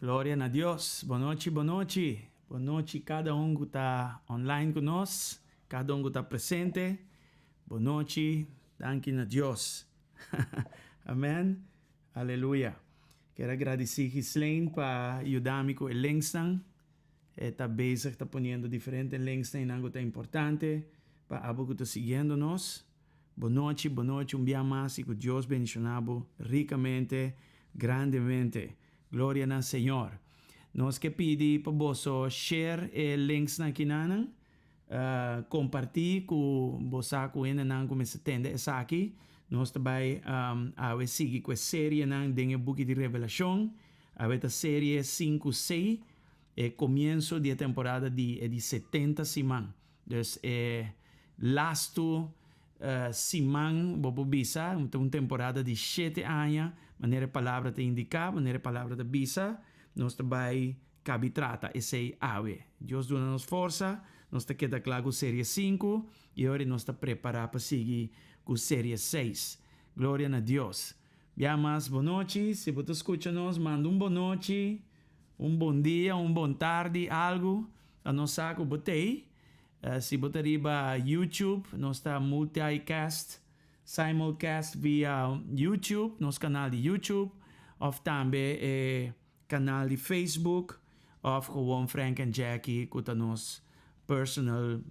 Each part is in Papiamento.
Gloria na Dios. Bonochi, bonochi. Bon nochi kada un ku ta online ku nos, kada un ku ta presente. Bon nochi, danki na Dios. Amen. Aleluya. Kier a gradisí Ghislaine pa yuda mi ku e linksnan. E ta bezig ta poniendo diferente linksnan einan ku ta importante pa abo ku ta siguiendo nos. Bon nochi, bon nochi un bia mas i ku Dios bendishoná bo rikamente, grandemente. Gloria na Señor. Nos ke pidi pa boso share e linksnan akinanan, kompartí ku bo sa ku hendenan ku mester tende esaki. Nos ta bai awe sigui ku e serienan den e buki di Revelashon. Awe ta serie sinku sei, e komienso di e temporada di e di 70 siman. Dus e lastu siman bo por bisa, ta un temporada di shete aña, manera e palabra ta indiká, manera e palabra ta bisa, nos ta bai kabi trata esei awe. Dios duna nos forsa, nos ta keda kla ku serie sinku i ora nos ta prepará pa sigui ku serie seis. Gloria na Dios. Bia mas bonochi, si bo ta skucha nos manda un bonochi, un bon dia, un bon tardi, algu pa nos sa ku bo t'ei. Si bo ta riba YouTube, nos ta multicast, simulcast via YouTube, nos kanal di YouTube, òf tambe e kanal di Facebook, òf gewoon Frank and Jackie ku ta nos personal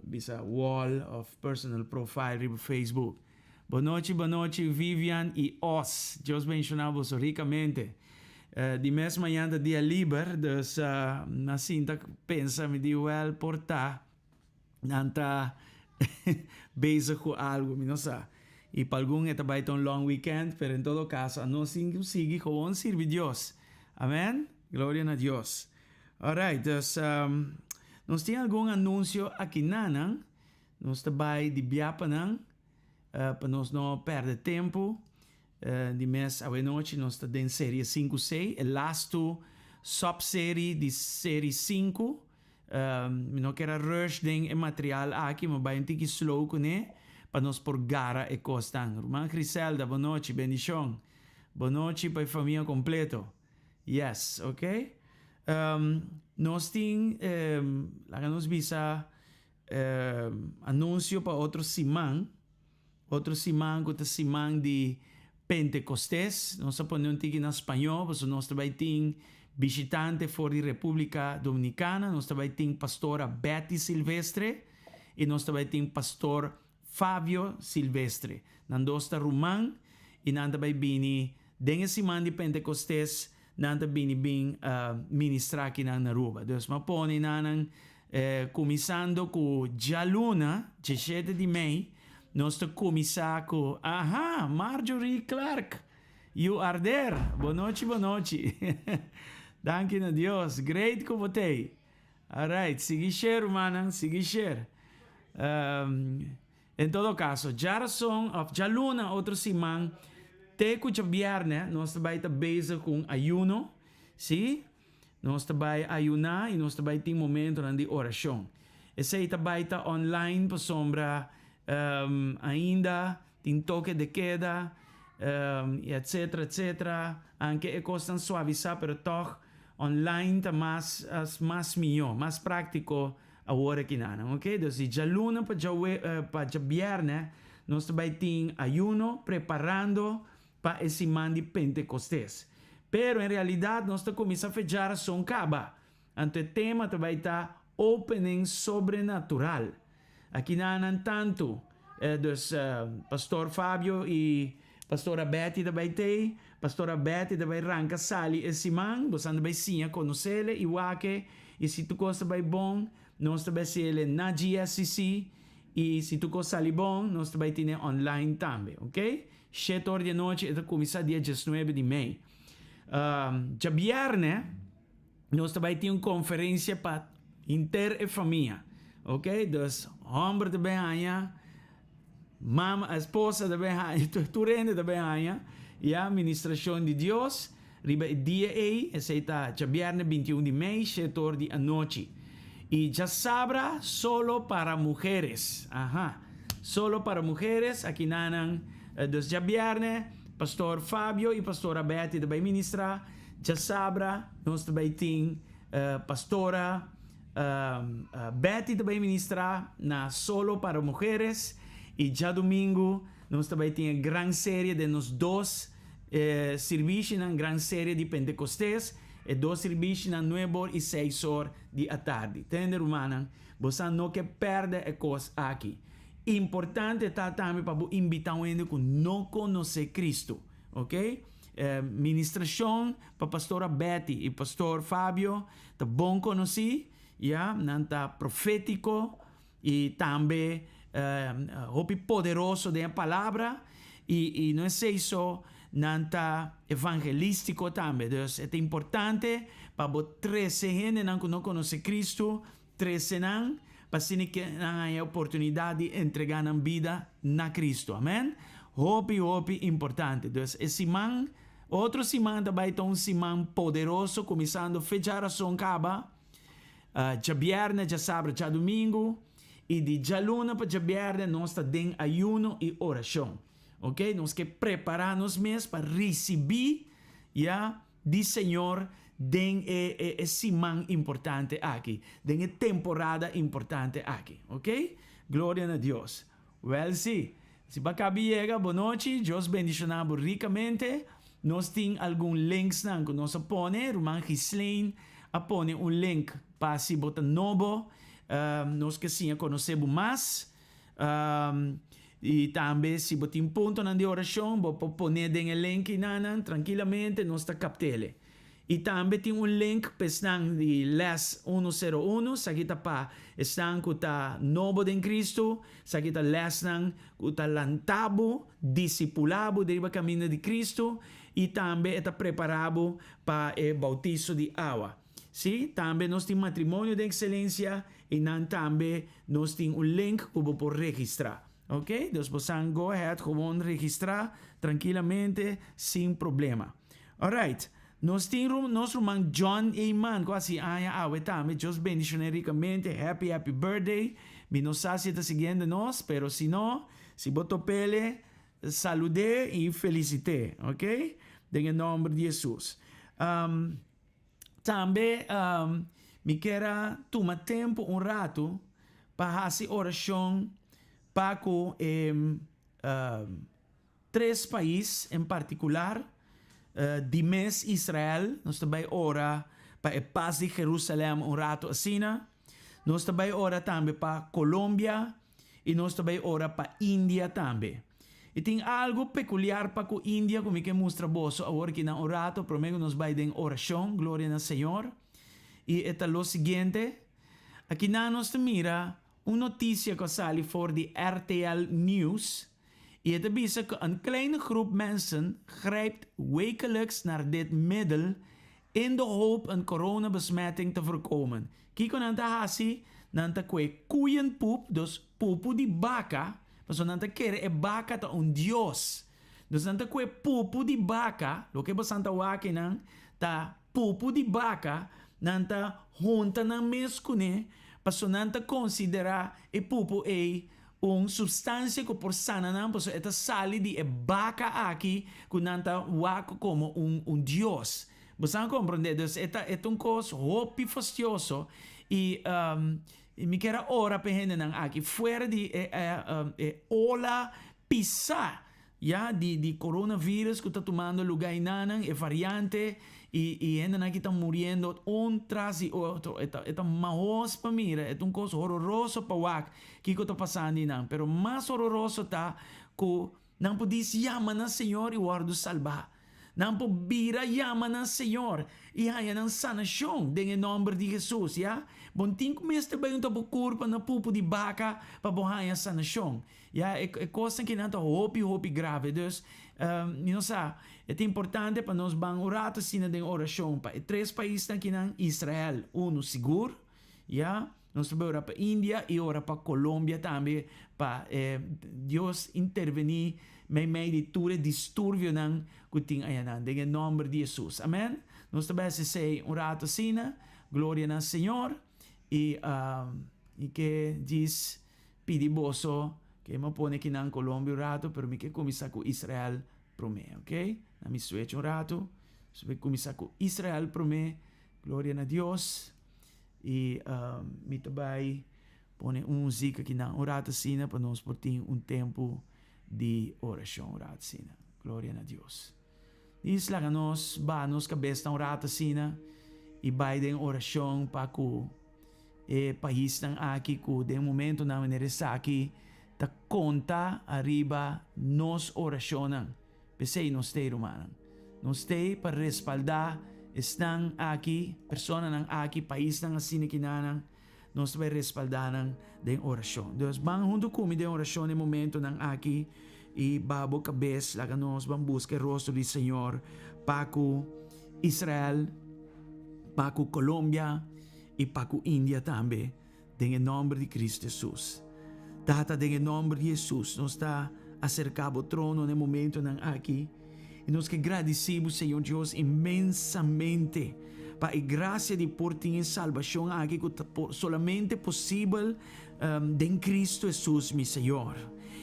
bisa wall òf personal profile riba Facebook. Bonochi bonochi Vivian i Os, Dios benshoná boso rikamente. Di mes mañan ta dia liber, dus mi a sinta pensa, mi di wèl por ta nan ta bezig ku algu, mi no sa. I pa algun e ta bai ta un long weekend, pero en todo kaso anos tin ku sigui gewoon sirbi Dios. Amen? Gloria na Dios. Alright, dus nos tin algun anunsio akinanan. Nos ta bai di bia pa nan, pa nos no pèrdè tempu. Di mes awenochi nos ta den serie sinku sei, e lastu sòpserie di serie sinku. Mi no kier a rush den e material aki, mi a bai un tiki slow kuné pa nos por gara e kosnan. Ruman Griselda, bonochi, bendishon. Bonochi pa e famia kompleto. Yes, ok. Nos tin, laga nos bisa, Anuncio pa otro siman, otro siman cu ta siman di Pentecostes. Nos a pone un tiki na spañó pasobra nos ta bay tin bishitante for di Republica Dominicana. Nos ta bay tin Pastora Betty Silvestre y nos ta bay tin Pastor Fabio Silvestre. Nan dos ta ruman y nan ta bay bini den e siman di Pentecostes, nan ta bini bin ministra akinan na Aruba. Dus m'a pone nanan cuminsando cu djaluna, diesshete di mei, nos ta cuminsa cu, aha, Marjorie Clark! You are there! Bonochi, bonochi! Danki na Dios! Great cu bo t'ey! Alright, sigui share rumannan, sigui share. En todo caso, djarason of djaluna otro siman te cu djabierne nos ta bay ta bezig cu un ayuno, si, nos ta bay ayuna y nos ta bay tin momentonan di oracion. Esey ta bay ta online pasobra ainda tin toke de keda y etcetera etcetera, anke e cosnan suavisa pero toch online ta mas mas miyo, mas practico awor aki nan, ok. Dus di djaluna pa djawe pa djabierne nos ta bay tin ayuno preparando pa e siman di Pentecostes. Pero en realidad nos ta cuminsa fe djarason caba. Anto e tema ta bai ta Opening Sobrenatural. Aki nan tantu, dus Pastor Fabio i Pastora Betty ta bai tei. Pastora Betty ta bai ranka sali e siman, bosan ta bai siña konosele i wak-e, i si tur kos ta bai bon, nos ta bai hasiele na GSCC, i si tur kos sali bon, nos ta bai tine online tambe, ok? Shete or di anochi e ta kuminsá dia diesnuebe di mei. Djabièrnè. Nos ta bai tin un conferencia pa henter e famia. Ok, dus homber ta bay haña, mama, esposa ta bay haña, tur hende ta bay haña, ya, ministracion di Dios riba e dia ey, esey ta djabierne 21 di mei, shete or di anochi. Y djasabra solo para mujeres, aha, solo para mujeres, aki nanan, dus djabierne Pastor Fabio y Pastora Betty ta bay ministra. Djasabra nos ta bai tin Pastora Betty ta bai ministrá na Solo para Mujeres i djadumingu nos ta bai tin e gran serie den nos dos sirbishinan, gran serie di Pentecostes, e dos sirbishinan nuebe or i seis or di atardi. Tende rumannan, bosan no ke pèrdè e kos aki. Importante ta tambe pa bo invitá un hende ku no konosé Kristu. Ok. Ministrashon pa Pastora Betty i Pastor Fabio ta bon konosí, ya, nan ta profétiko i tambe hopi poderoso den e palabra i i no esei so, nan ta evangelístiko tambe. Dus e ta importante pa bo trese hendenan ku no konosé Kristu, trese nan pa asina ke nan haña e oportunidat di entregá nan bida na Kristu. Amèn. Hopi, hopi importante. Dus e siman, otro siman ta bai ta un siman poderoso kuminsando fe djarason kaba, djabièrnè, djasabra, djadumingu, i di djaluna pa djabièrnè nos ta den ayuno i orashon. Oke, nos ke prepará nos mes pa risibí, ya, di Señor den e e e siman importante aki, den e temporada importante aki. Ok? Gloria na Dios. Wel si. Si bo a kabi yega, bo nochi, Dios bendiciona bo ricamente. Nos tin algun linksnan cu nos a pone, ruman Ghislaine a pone un link pa si bo ta nobo, nos ke siña conoce bo mas. I tambe si bo tin puntonan di orashon, bo por pone den e link einanan trankilamente, nos ta kapt'ele. I tambe tin un link pa esnan di les uno sero uno, esaki ta pa esnan ku ta nobo den Kristu, esaki ta lesnan ku ta lanta bo, disipulá bo riba kaminda di Kristu i tambe e ta prepará bo pa e bautiso di awa. Sí, tambe nos tin Matrimonio den Excelencia y nan tambe nos tin un link cu bo por registra. Ok, dus bo san go ahead gewoon registra trankilamente sin problema. Alright, nos tin nos ruman John Eman cu haci aña awe tambe, Dios bendicione ricamente, happy happy birthday, mi no sa si e ta siguiendo nos, pero si no, si bo topele salude y felicite, ok, den e nomber di Jesus. Tambe mi kier a tuma tempu un ratu pa hasi orashon pa ku e tres pais en partikular, di mes Israel, nos ta bai ora pa e pas di Jerusalem un ratu asina, nos ta bai ora tambe pa Colombia i nos ta bai ora pa India tambe. I tin algu pekuliar pa ku India ku mi ke mustra boso awor ki na un rato promé ku nos bai den orashon, gloria na Señor. I e ta lo siguiente, Akinan nos ta mira un notisia ku a sali for di RTL Nieuws i e ta bisa ku een kleine groep mensen grijpt wekelijks naar dit middel in de hoop een coronabesmetting te voorkomen. Kiko nan ta hasi? Nan ta kue koeienpoep, dus pupu di baka, pasobra nan ta kere e baka ta un dios. Dus nan ta kue pupu di baka, loke bosan ta wak einan ta pupu di baka, nan ta hunta nan mes kuné, pasobra nan ta konsiderá e pupu ei un supstansia ku por sana nan, pasobra e ta sali di e baka aki ku nan ta wak komo un un dios. Bo sa komprondé? Dus e ta e ta un kos hopi fastioso i mi kier a ora pa e hendenan aki fuera di e e ola pisá ya di di coronavirus ku ta tumando lugá einanan, e variante i i hendenan ki ta muriendo un tras di otro. E ta e ta mahos pa mira, e ta un kos hororoso pa wak kiko ta pasando einan. Pero mas hororoso ta ku nan por dis yama na Señor i wòrdu salbá. Nan por bira yama na Señor i haña nan sanashon den e nòmber di Hesus, ya. Bo no tin ku mester bai unta bo kurpa na pupu di baka pa bo haña sanashon, ya. E e kosnan kinan ta hopi, hopi grave. Dus, mi no sa, e ta importante pa nos ban un ratu asina den orashon pa e tres paisnan kinan, Israel, unu sigur, ya. Nos ta bai ora pa India i ora pa Colombia tambe pa Dios intervení meimei di tur e disturbionan ku tin ayanan den e nòmber di Hesus. Amen. Nos ta bai hasi esei un ratu asina. Gloria na Señor. I mi ke djis pidi boso ke mi a pone kinan Colombia un ratu pero mi ke kuminsá ku Israel promé, ok? Na mi switch un ratu. Nos ta bai kuminsá ku Israel promé. Gloria na Dios. I mi ta bai pone un muziek akinan un rato asina pa nos por tin un tempu di orashon un rato asina. Gloria na Dios. Dins laga nos baha nos kabesnan un rato asina i bai den orashon pa ku e paisnan aki ku den momentonan manera esaki ta konta ariba nos orashonnan. P'esei nos t'ei, rumannan. Nos t'ei pa respaldá esnan aki, personanan aki, paisnan asina kinanan. Nos ta bai respaldá nan den orashon. Dus ban huntu ku mi den orashon e momentonan aki i baha bo kabes laga nos ban buska e rostro di Señor pa ku Israel, pa ku Colombia i pa ku India tambe den e nòmber di Kristu Hesus. Tata den e nòmber di Hesus nos ta aserká bo trono na e momentonan aki. I nos ke gradisí bo, Señor Dios, inmensamente pa e grasia di por tin e salbashon aki ku ta solamente posibel den Kristu Hesus, mi Señor.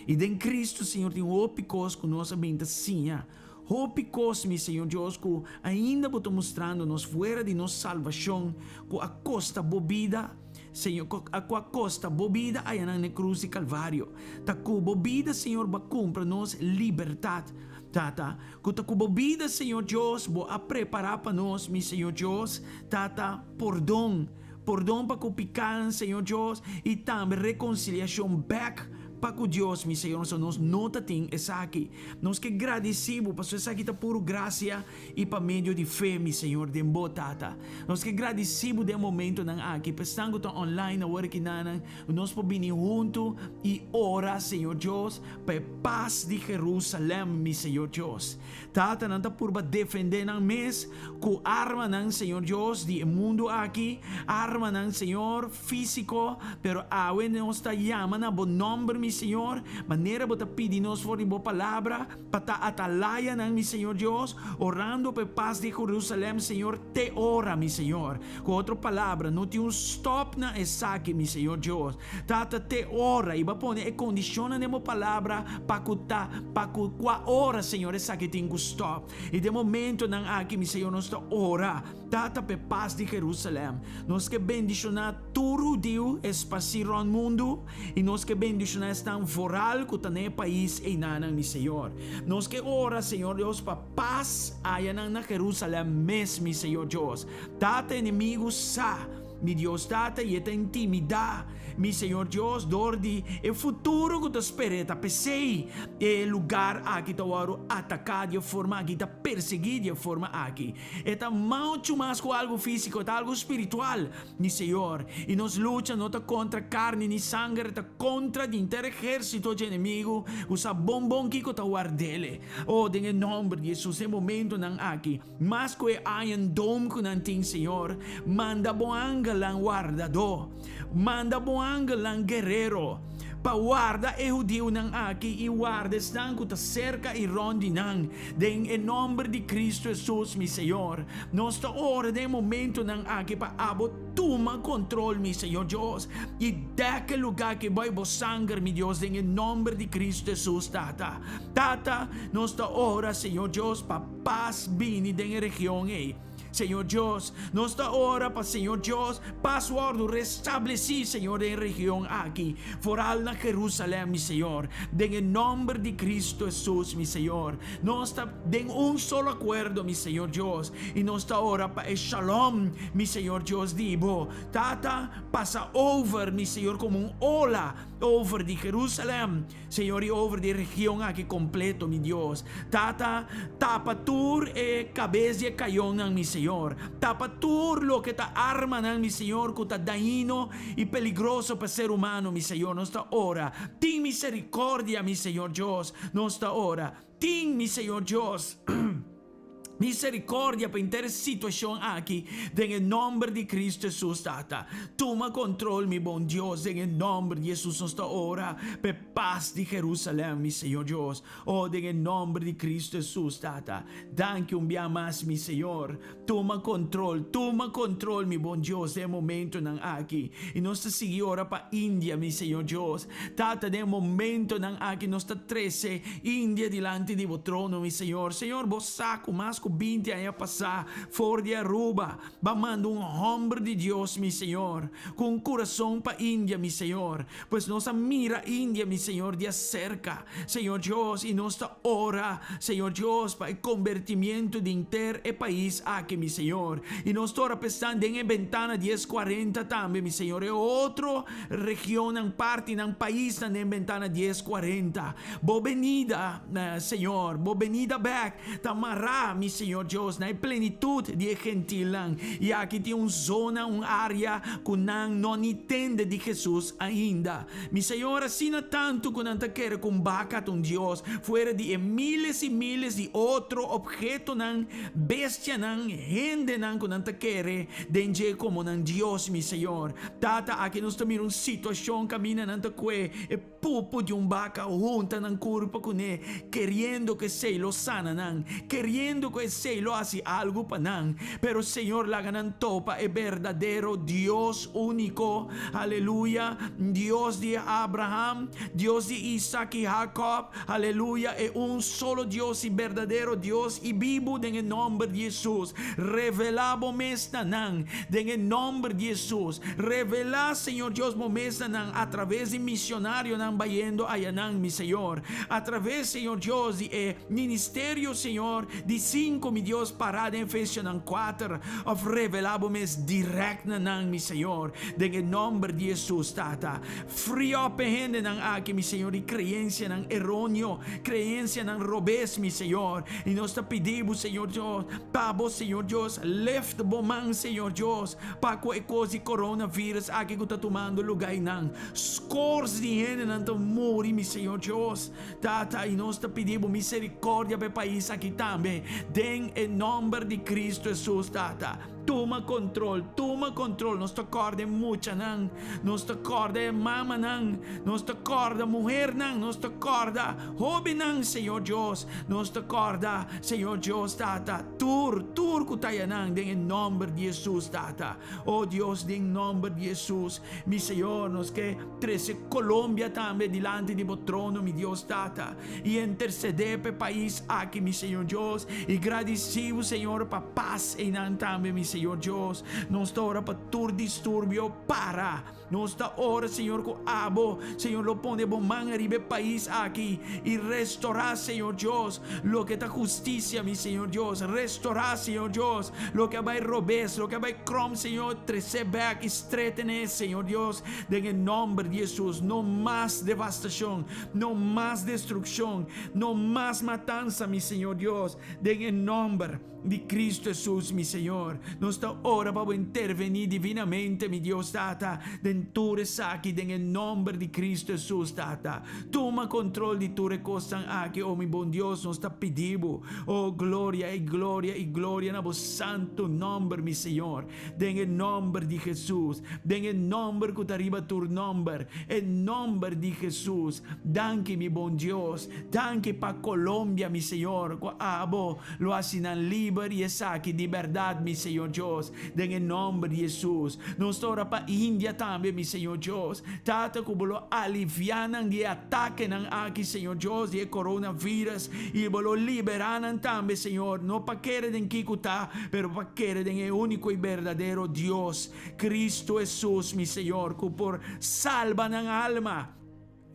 I den Kristu, Señor, tin hopi kos ku nos a bin ta siña, hopi kos, mi Señor Dios, ku ainda bo ta mustrando nos fuera di nos salbashon ku a kosta bo bida, Señor, ku a kosta bo bida ayanan na e krus di Kalvario. Ta ku bo bida, Señor, bo a kumpra nos libertat. Tata, ku ta ku bo bida, Señor Dios, bo a prepará pa nos, mi Señor Dios, Tata, pordon, pordon pa ku pikánan, Señor Dios, i tambe rekonsiliashon bèk pa ku Dios, mi Señor, so nos no ta tin esaki. Nos ke gradisí bo, pasobra esaki ta puru grasia i pa medio di fe, mi Señor, den bo, Tata. Nos ke gradisí bo den e momentonan aki, pa esnan ku ta online awor aki nanan, nos por bini huntu i ora, Señor Dios, Pa e pas di Jerusalèm, mi Señor Dios. Tata, nan ta purba defendé nan mes ku armanan, Señor Dios, di e mundu aki, armanan, Señor, físiko, pero awe nos ta yama na Bo nòmber, mi Señor, manera Bo ta pidi nos for di Bo Palabra, pa ta atalayanan, mi Señor Dios, orando pa e pas di Jerusalèm, Señor, te ora, mi Señor. Ku otro palabra, no tin un stòp na esaki, mi Señor Dios. Tata, te ora i bo a pone e kondishonnan den bo palabra pa ku ta, pa ku kua ora, Señor, esaki tin ku stòp. I den momentonan aki, mi Señor, nos ta ora, Tata, pa e pas di Jerusalèm. Nos ke bendishoná tur hudiu esparsí rònt mundu, i nos ke bendishoná esnan foral ku ta na e pais einanan, mi Señor. Nos ke ora, Señor Dios, pa pas ayanan na Jerusalèm mes, mi Señor Dios. Tata, enemigu sa. Mi Dios Tata, i e ta intimidá mi Señor Dios dor di e futuro ku ta sper'é. Ta p'esei e lugar aki ta wòrdu ataká di e forma aki, ta persiguí di e forma aki. E ta muchu mas ku algu físiko, e ta algu spiritual, mi Señor. I nos lucha no ta kontra karni ni sanger, e ta kontra di henter ehérsito dje enemigu ku sa bon bon kiko ta ward'el. O, den e nòmber di Hesus, den momentunan aki, Mas ku e Iron Dome ku nan tin, Señor, manda bo angelnan wardadó, manda bo angelnan guerero, pa warda e hudiunan aki i warda esnan ku ta serka i rònt di nan, den e nòmber di Kristu Hesus, mi Señor. Nos ta ora den e momentunan aki pa abo tuma kontrol, mi Señor Dios, i dèk e lugá aki bai bo sanger, mi Dios, den e nòmber di Kristu Hesus, Tata. Tata, nos ta ora, Señor Dios, pa. Pas bini den e region ei. Señor Dios, nos ta ora pa Señor Dios, pas wòrdu restablesí, Señor, den e region aki, foral na Jerusalèm, mi Señor, den e nòmber di Cristo Hesus, mi Señor. Nos ta den un solo akuerdo, mi Señor Dios, i nos ta ora pa e shalom, mi Señor Dios, di Bo, Tata, pasa over, mi Señor, komo un ola over di Jerusalèm. Señor i over di e region aki completo, mi Dios. Tata, tapa tur e cabes di e cayonnan, mi Señor. Tapa tur loke ta armanan, mi Señor, cu ta dañino i peligroso pa ser humano, mi Señor. Nos ta ora. Tin misericordia, mi Señor Dios. Nos ta ora. Tin, mi Señor Dios. Misericordia pa henter e situacion aki den e nomber di Cristo Jesus Tata. Tuma control mi bon Dios den e nomber di Jesus nos ta ora pa e paz di Jerusalem mi Señor Dios. Oh den e nomber di Cristo Jesus Tata. Danki un bia mas mi Señor. Tuma control, tuma control mi bon Dios den e momentonan aki. Y nos ta sigui ora pa India mi Señor Dios. Tata den e momentonan aki nos ta trece India dilanti di bo trono, mi Señor. Señor, bo sa cu mas cu. ku 20 aña pasá for di Aruba, B'a manda un hòmber di Dios, mi Señor, ku un kurason pa India, mi Señor. Pues nos a mira India, mi Señor, di aserka, Señor Dios, i nos ta ora, Señor Dios, pa e kombertimiento di henter e pais aki, mi Señor. I nos ta ora pa esnan den e bentana 1040 tambe, mi Señor, e otro regionnan, partinan, paisnan den bentana 1040. Bo benida, Señor, bo benida bèk ta mará, mi Señor Dios, na e plenitut di e gentilnan. I aki tin un zona, un área ku nan no ni tende di Hesus ainda. Mi Señor, asina tantu ku nan ta kere ku un baka ta un dios, fuera di e miles i miles di otro ophetonan, bestianan, hendenan ku nan ta kere den dje komo nan dios, mi Señor. Tata, aki nos ta mira un situashon kaminda nan ta kue e Pupu di un baka hunta nan kurpa kuné, keriendo ku esei lo sana nan, keriendo ku esei lo hasi algu pa nan. Pero Señor laga nan topa e berdadero Dios úniko, aleluya, Dios di Abraham, Dios di Isak i Hakob, aleluya, e un solo Dios i berdadero Dios i bibu den e nòmber di Hesus. Revelá bo mes na nan den e nòmber di Hesus. Revelá, Señor Dios, bo mes na nan atraves di misionarionan bayendo ayanan, mi Señor. Atraves, Señor Dios, di e ministerio, Señor, di sinku, mi Dios, pará den Efesionan kuater, òf revelá bo mes dirèkt na nan, mi Señor, den e nòmber di Hesus, Tata. Free up e hendenan aki, mi Señor, di kreensianan eróneo, kreensianan robes, mi Señor. I nos ta pidi bo, Señor Dios, pa bo, Señor Dios, lift bo man, Señor Dios, Pa ku e kos di coronavirus aki ku ta tumando lugá einan, scores di hendenan ta muri, mi Señor Dios. Tata, i nos ta pidi Bo misericordia pa e pais aki tambe, den e nomber di Cristo Jesus, Tata. Tuma control, tuma control. Nos ta corda e muchanan, nos ta corda e mamanan, nos ta corda muhernan, nos ta corda hobennan, Señor Dios. Nos ta corda, Señor Dios, Tata. Tur, tur ku ta yanan den e nòmber di Hesus, Tata. O Dios, den nòmber di Hesus, mi Señor, nos ke trese Colombia tambe dilanti di bo trono, mi Dios, Tata, i intersedé pa e pais aki, mi Señor Dios, i gradisí bo, Señor, pa pas einan tambe, mi Señor Dios. Nos ta ora pa tur disturbio para. Nos ta ora, Señor, ku Abo, Señor, lo pone Bo man ariba e pais aki i restorá, Señor Dios, loke ta hustisia, mi Señor Dios. Restorá, Señor Dios, loke a bai robes, loke a bai krom, Señor, tres'é bèk i streten'é, Señor Dios, den e nòmber di Hesus. No mas devastashon, no mas destrukshon, no mas matansa, mi Señor Dios, den e nòmber. Di Cristo Hesus, mi Señor. Nos ta ora pa Bo intervení divinamente, mi Dios Tata, den tur esaki, den e nomber di Cristo Hesus, Tata. Tuma control di tur e cosnan aki, o mi bon Dios, nos ta pidi Bo. O gloria i gloria i gloria na Bo santo nomber, mi Señor. Den e nomber di Hesus, den e nomber cu ta riba tur nomber, e nomber di Hesus. Danki, mi bon Dios. Danki pa Colombia, mi Señor, cu Abo lo hasi nan liber i esaki di bèrdat, mi Señor Dios, den e nòmber di Hesus. Nos ta ora pa India tambe, mi Señor Dios. Tata, ku Bo lo aliviá nan di e atakenan aki, Señor Dios, di e coronavirus, i Bo lo liberá nan tambe, Señor, no pa kere den kiko ta, pero pa kere den e úniko i berdadero Dios, Cristo Hesus, mi Señor, ku por salba nan alma.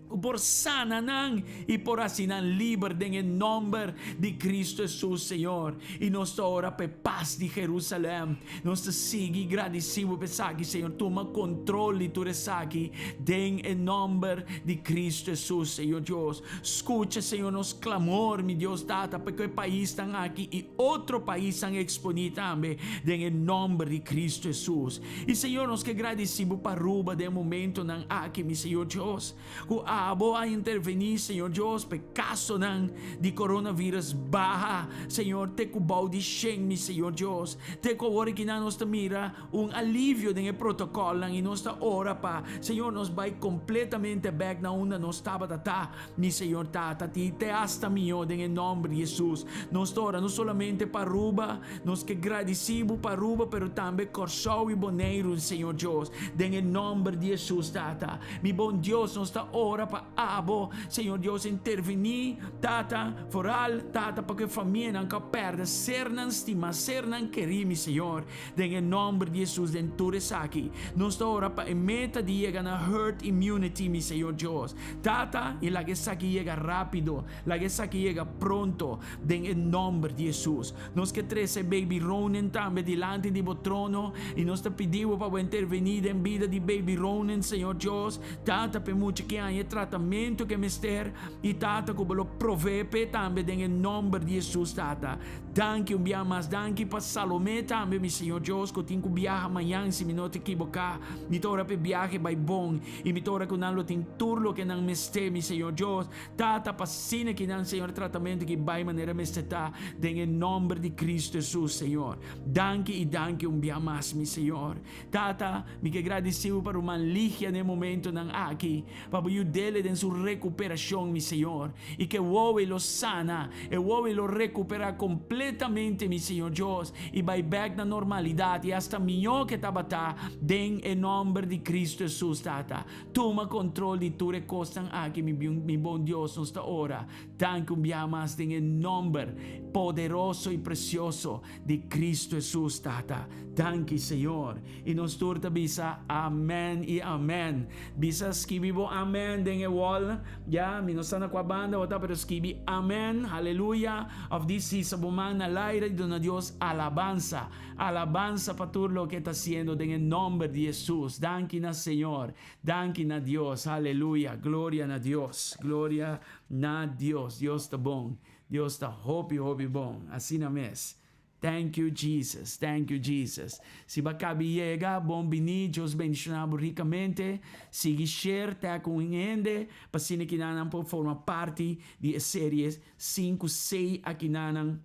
Ku por sana nan i por hasi nan liber den e nòmber di Kristu Hesus, Señor. I nos ta ora pa e pas di Jerusalèm. Nos ta sigui gradisí Bo pa esaki, Señor. Tuma kontrol di tur esaki den e nòmber di Kristu Hesus, Señor Dios. Skucha, Señor, nos klamor, mi Dios Tata, pa ku e paisnan aki i otro paisnan eksponí tambe den e nòmber di Kristu Hesus. I Señor, nos ke gradisí Bo pa Aruba den e momentonan aki, mi Señor Dios, ku Abo a intervení, Señor Dios, pa e kasonan di coronavirus baha, Señor, te ku bou di shen, mi Señor Dios. Te ku awor akinan nos ta mira un alivio den e protokòlnan i nos ta ora pa, Señor, nos bai kompletamente bèk na unda nos tabata ta, mi Señor Tata, ti te asta mihó den e nòmber di Hesus. Nos ta ora no solamente pa Aruba, Nos ke gradisí Bo pa Aruba, pero tambe Kòrsou i Boneiru, Señor Dios, den e nòmber di Hesus, Tata. Mi bon Dios, nos ta ora. ora pa Abo, Señor Dios, intervení, Tata, vooral, Tata, pa ku e famianan ku a pèrdè sernan stimá, sernan kerí, mi Señor, den e nòmber di Hesus, den tur esaki, nos ta ora pa e meta di yega na herd immunity, mi Señor Dios, Tata, i laga esaki yega rápido, laga esaki yega pronto, den e nòmber di Hesus. Nos ke trese baby Ronen tambe dilanti di bo trono i nos ta pidi bo pa bo intervení den bida di baby Ronen, Señor Dios. Tata, p'e mucha ke haña e tratamentu ke mester i Tata ku bo lo provee p'e tambe den e nòmber di Hesus, Tata. Danki un bia mas. Danki pa Salomé tambe, mi Señor Dios, ku tin ku biaha mañan si mi no ta ekiboká. Mi ta ora p'e biahe bai bon i mi ta ora ku nan lo tin tur loke nan mester, mi Señor Dios. Tata, pa asina ki nan, Señor, tratamentu ki bai manera mester ta, den e nomber di Cristo Jesus, Señor. Danki i danki un bia mas, mi Señor. Tata, mi ke gradisi Bo pa ruman Ligia den e momentonan aki, pa Bo yud'ele den su recuperacion, mi Señor, i ke wowe lo sana, e wowe lo recupera completamente, mi Señor Dios, i bai bek na normalidad i hasta mijo ke tabata, den e nomber di Cristo Jesus, Tata. Tuma control di tur e cosnan aki, mi mi bon Dios, nos ta ora. Danki un biaha mas den e nomber poderoso y precioso di Cristo Jesus, Tata. Danki, Señor. Y nos tur ta bisa amen y amen. Bisa skibi bo amen den e wall. Ya, mi no sa na cua banda bo ta, pero skibi amen, haleluya, of di sisa bo man na laira y duna Dios alabansa. Alabansa pa tur loke e ta haciendo den e nomber di Jesus. Danki na Señor. Danki na Dios. Aleluya. Gloria na Dios. Gloria na Dios. Dios ta bon. Dios ta hopi hopi bon. Asina mes. Thank you Jesus. Thank you Jesus. Si bo a cabi yega, bon bini. Dios bendiciona bo ricamente. Sigui share te cu un hende pa asina kinanan por forma parti di e serie 5 6 akinanan.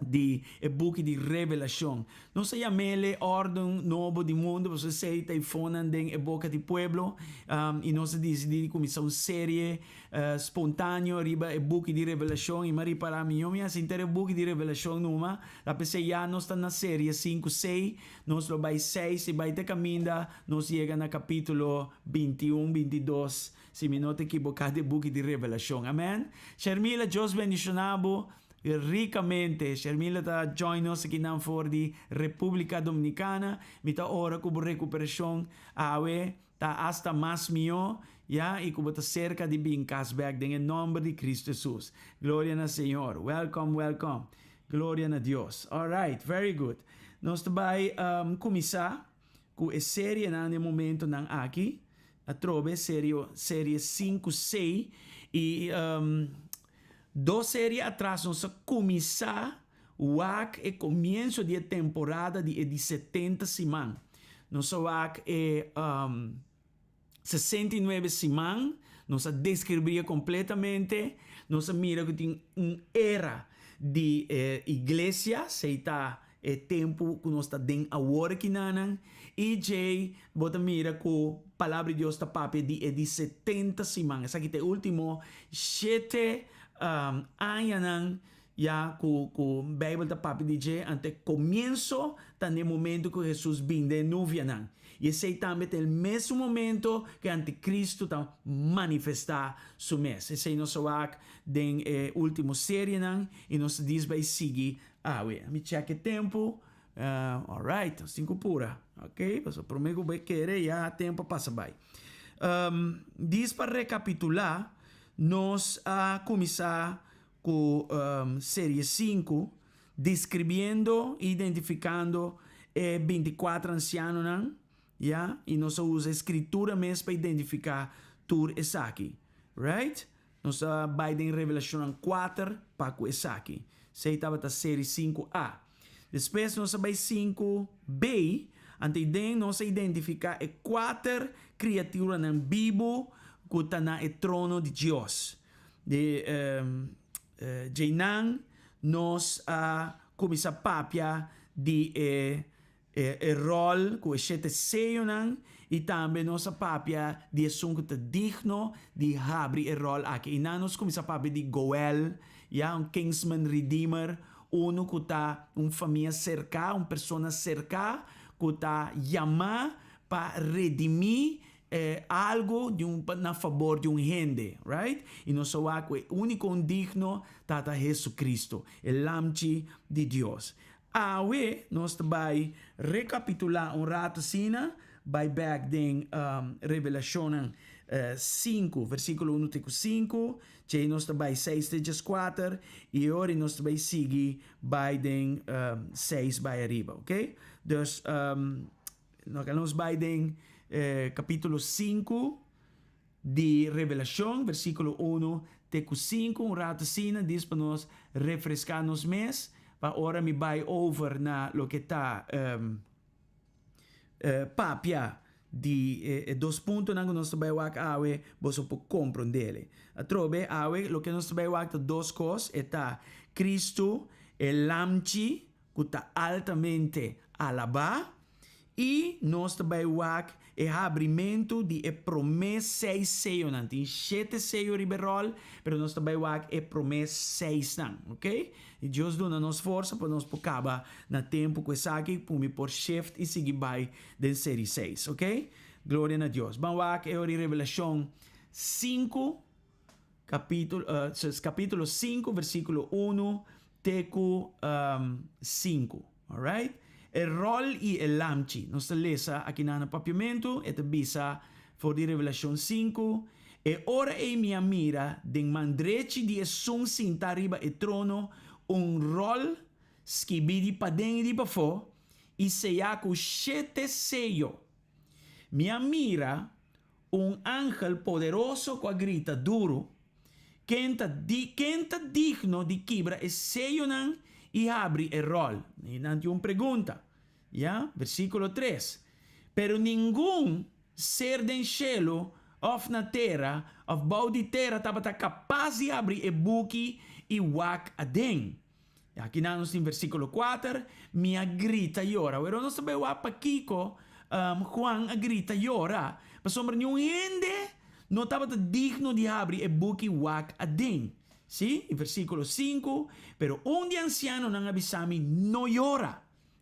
Di e buki di Revelashon. Nos a yam'el e órden nobo di mundu pasobra esei ta e fonnan den e boka di pueblo i nos a disidí di kuminsá un serie spontáneo riba e buki di Revelashon i mi a ripará mihó mi hasi henter e buki di Revelashon numa ta p'esei ya nos ta na serie sinku sei nos lo bai seis i bai te kaminda nos yega na kapítulo 21 22 si mi no ta ekiboká di e buki di Revelashon. Amèn. Shermila Dios bendishoná bo. Ricamente, Shermila ta join nos akinan for di Republica Dominicana. Mi ta ora cu bo recuperacion awe ta hasta mas miho, ya, y cu bo ta cerca di bin cas bek den e nomber di Cristo Jesus. Gloria na Señor. Welcome, welcome. Gloria na Dios. Alright, very good. Nos ta bay cuminsa cu e serienan den momentonan aki. Atrobe serio, serie 5, 6 y Dos serie atras nos a kuminsá wak e komienso di e temporada di e di 70 siman. Nos a wak e 69 siman, nos a deskribí e kompletamente, nos a mira ku tin un era di e iglesia, sei ta e tempu ku nos ta den awor kinanan, i djei bo ta mira ku Palabra di Dios ta papia di e di 70 siman. Esaki ta e último shete añanan ya ku ku Beibel ta papia di dje, anto e komienso ta na e momentu ku Hesus bin den e nuvianan. I esei tambe ta e mesun momento ku e antikristu ta manifestá su mes. Esei nos a wak den e último serienan i nos ta dis bai sigui Awe, mi check e tempu. Alright, nos tin ku pura. Ok, pasobra promé ku bo e kere ya tempu a pasa bai. Dis pa rekapitulá, nos a kuminsá ku serie 5, deskribiendo i identifikando e 24 ansianonan, ya, i nos a usa e skritura mes pa identifiká tur esaki. Right? Nos a bai den Revelashonnan 4 pa ku esaki. Esei tabata seri 5 A. Despues nos a bai 5 B, anto ei den nos a identifiká e kuater kriaturanan bibu ku ta na e trono di Dios. Di djeinan nos a kuminsá papia di e E ròl ku e shete seyonan i tambe nos a papia di esun ku ta digno di habri e ròl aki. I nan nos kuminsá papia di Goel, ya, un kinsman redeemer, unu ku ta un famia serká, un persona serká ku ta yamá pa redimí. Algo di un na fabor di un hende, right? I nos a wak ku e úniko un digno ta ta Jesucristo, e Lamchi di Dios. Awe nos ta bai rekapitulá un rato asina, bai bèk den Revelashonnan 5, versíkulo 1 te ku 5, djei nos ta bai 6 te 14, i e ora nos ta bai sigui bai den 6 bai ariba, oké? Dus, Loke nos bai den capítulo 5 di Revelacion, versículo 1 te cu 5, un rato asina, dis pa nos refresca nos mes, pa ora mi bai over na loke ta papia di e dos puntonan cu nos ta bai wak awe, boso por comprendele. Atrobe, awe loke nos ta bai wak ta dos cos, e ta Cristo, e Lamchi, ku ta altamente alabá, i nos ta bai wak e habrimentu di e promé seis seyonan. Tin shete seyo riba e ròl, pero nos ta bai wak e promé seisnan, ok? I Dios duna nos forsa pa nos por kaba na tempu ku esaki, ku mi por shift i sigui bai den seri seis, ok? Gloria na Dios. Ban wak e ora di Revelashon 5, kapítulo, kapítulo 5, versíkulo 1 te ku 5. Alright? E ròl i e lamchi. Nos ta lesa akinan na Papiamentu, e ta bisa for di Revelashon 5, E ora ei mi a mira den man drechi di esun sintá riba e trono un ròl skibí di paden i di pafó i seyá ku shete seyo. Mi a mira Un angel poderoso ku a grita duru, Ken ta di, ken ta digno di kibra e seyonan i habri e ròl? I nan tin un pregunta. Ya, versíkulo 3, Pero ningun ser den shelu òf na tera òf bou di tera tabata kapas di habri e buki i wak aden. Aki nan nos tin versíkulo 4, Mi a grita yora. Awor nos ta bai wak pakiko Juan a grita yora, pasobra niun hende no tabata digno di habri e buki wak aden. Sí, i versíkulo 5, Pero un di ansianonan a bisa mi, No yora.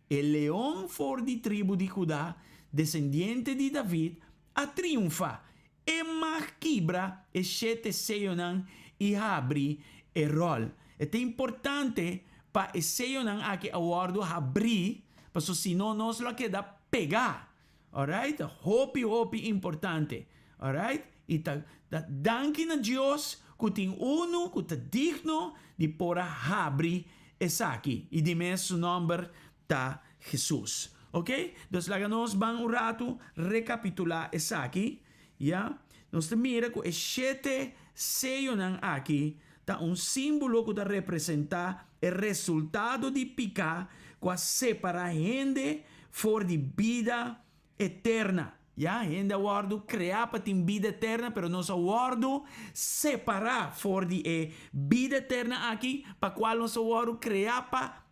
E leon for di tribu di Judá, desendiente di David, a triunfá. E mag kibra e shete seyonan i habri e ròl. E ta importante pa e seyonan aki a wòrdu habrí, paso si no nos lo a keda pegá. Alright? Ta hopi hopi importante. Alright? I ta ta danki na Dios ku tin unu ku ta digno di por a habri esaki. I di mes su nòmber ta Hesus. Ok? Dus laga nos ban un ratu rekapitulá esaki, ya. Nos ta mira ku e shete seyonan aki ta un símbolo ku ta representá e resultado di piká ku a separá hende for di bida eterna. Ya, hende a wòrdu kreá pa tin bida eterna, pero nos a wòrdu separá for di e bida eterna aki, pa kual nos a wòrdu kreá pa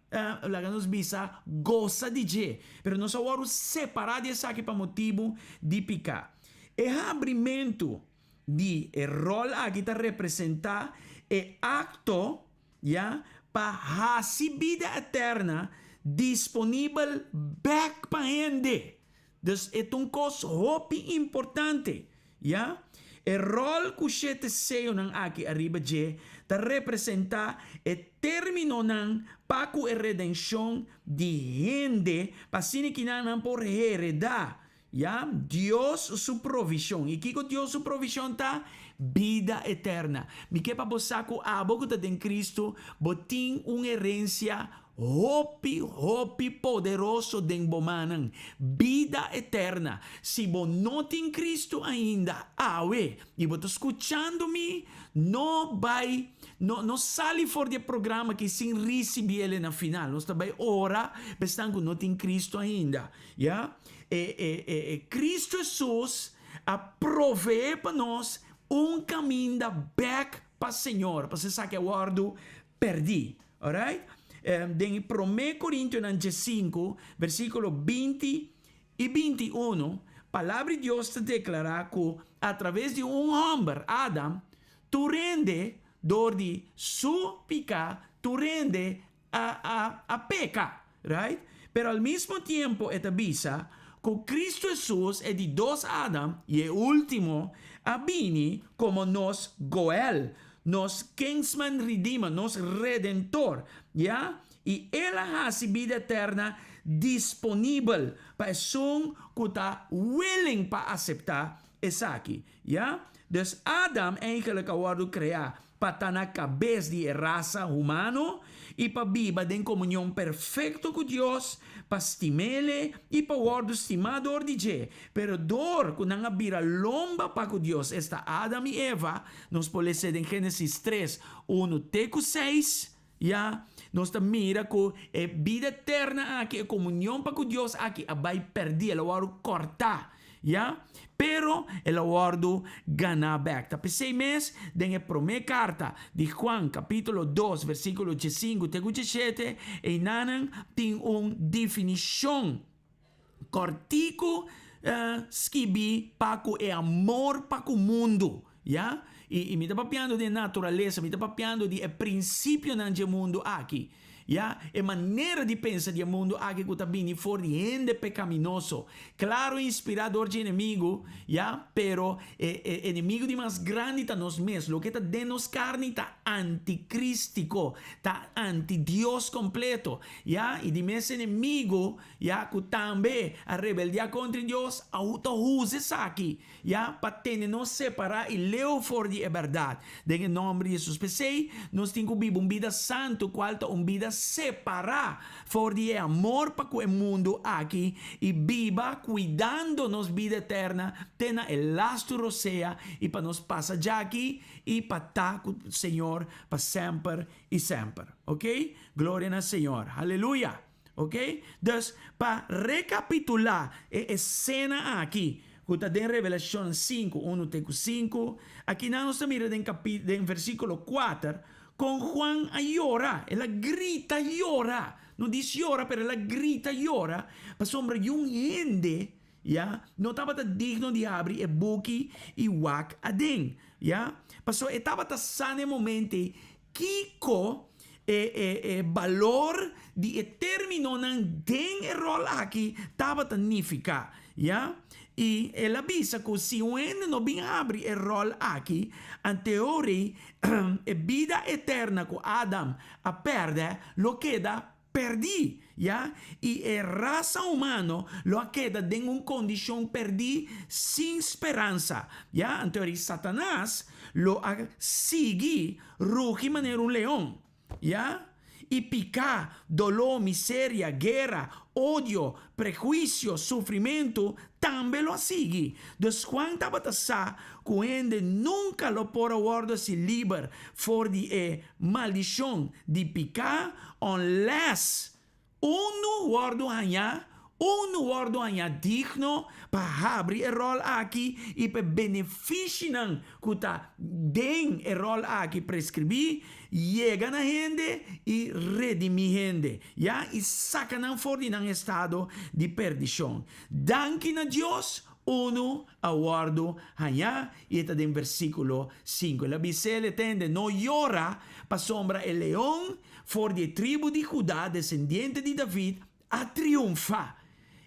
Laga nos bisa, gosa di dje. Pero nos a wòrdu separá di esaki pa motibu di piká. E habrimentu di e ròl aki ta representá e akto, ya, pa hasi bida eterna disponibel bèk pa hende. Dus e ta un kos hopi importante, ya. E ròl ku shete seyonan aki ariba dje ta representá e términonan pa ku e redenshon di hende pa asina kinan nan por heredá, ya, Dios su provishon. I kiko Dios su provishon ta? Bida eterna. Mi ke pa bo sa ku abo ku ta den Kristu, bo tin un herensia Hopi, hopi poderoso den bo mannan, bida eterna. Si bo no tin Cristo ainda, awe, i bo ta scuchando mi, no bai, no, no sali for di e programa aki sin ricibi el na final. Nos ta bai ora pa esnan cu no tin Cristo ainda, ya. E, e, e, e Cristo Jesus a provee pa nos un caminda bek pa Señor, pasobra esaki a wordo perdí. Alright? Den e Promé Korintionan 15, versíkulo 20 i 21, Palabra di Dios ta deklará ku atraves di un hòmber, Adam, tur hende dor di su piká, tur hende a a a peka. Right? Pero al mismo tiempo e ta bisa ku. Ku Kristu Hesus, e di dos Adam i e último, a bini komo nos Goel, nos Kinsman Redeemer, nos Redentor, ya, i El a hasi bida eterna disponibel pa esun ku ta willing pa aseptá esaki, ya. Dus Adam eigenlijk a wòrdu kreá pa ta na kabes di e rasa humano i pa biba den komunion perfekto ku Dios, pa stim'Ele i pa wòrdu stimá dor di dje. Pero dor ku nan a bira lomba pa ku Dios, esta Adam i Eva, nos por les'é den Génesis tres, unu te ku seis, ya, nos ta mira ku e bida eterna aki, e komunion pa ku Dios aki a bai pèrdí, el a wòrdu kòrtá. Ya, pero el a wòrdu ganá bèk. Ta p'esei mes, den e promé karta di Juan, kapítulo dos, versíkulo diesinku te ku diesshete, einanan tin un definishon kòrtiku skibí pa ku e amor pa ku mundu. Ya, i mi ta papiando di e naturalesa, mi ta papiando di e prinsipionan dje mundu aki. Ya, e manera di pensa di e mundu aki ku ta bini for di hende pekaminoso, klaro inspirá dor dje enemigu, ya, pero e e enemigu di mas grandi ta nos mes, loke ta den nos karni ta antikristiko, ta anti-Dios kompleto, ya, i di mes enemigu, ya, ku tambe a rebeldiá kontra Dios, a ta usa esaki, Ya, pa tene nos separá i leu for di e bèrdat. Den e nòmber di Hesus. P'esei, nos tin ku biba un bida santu, kual ta un bida separá for di e amor pa ku e mundu aki, i biba kuidando nos bida eterna te na e lastu rosea, i pa nos pasa djaki i pa ta ku Señor pa semper i semper. Oke? Gloria na Señor. Haleluya! Ok? Dus, pa rekapitulá e esena aki ku ta den Revelashon sinku, unu te ku sinku, akinan nos ta mira den kapi, den versíkulo kuater, kon Juan a yora, el a grita yora, no dis yora, pero el a grita yora, pasobra yun hende, ya, no tabata digno di habri e buki i wak aden, ya, pasobra e tabata sa na e momento ei Kiko e e e balor di e términonan den e ròl aki tabata nifiká? Ya. I el a bisa ku si un hende no bin habri e ròl aki, anteori e bida eterna ku Adam a pèrdè lo keda pèrdí, ya, i e rasa humano lo a keda den un kondishon pèrdí sin speransa, ya. Anto eri Satanas lo a sigui rugi manera un leon, ya, i piká, doló, miseria, guera, odio, prehuisio, sufrimentu tambe lo a sigui. Dus Juan tabata sa ku hende nunka lo por a wòrdu hasi liber for di e Maldishon di piká unless unu wòrdu hañá, unu wòrdu hañá digno pa habri e ròl aki i pa e benefishinan ku ta den e ròl aki preskribí yega na hende i redimí hende, ya, i saka nan for di nan estado di perdishon. Danki na Dios, unu a wòrdu hañá, i e ta den versíkulo sinku. El a bis'é, El tende, no yora, pasobra e leon for di e tribu di Judá, desendiente di David, a triunfá.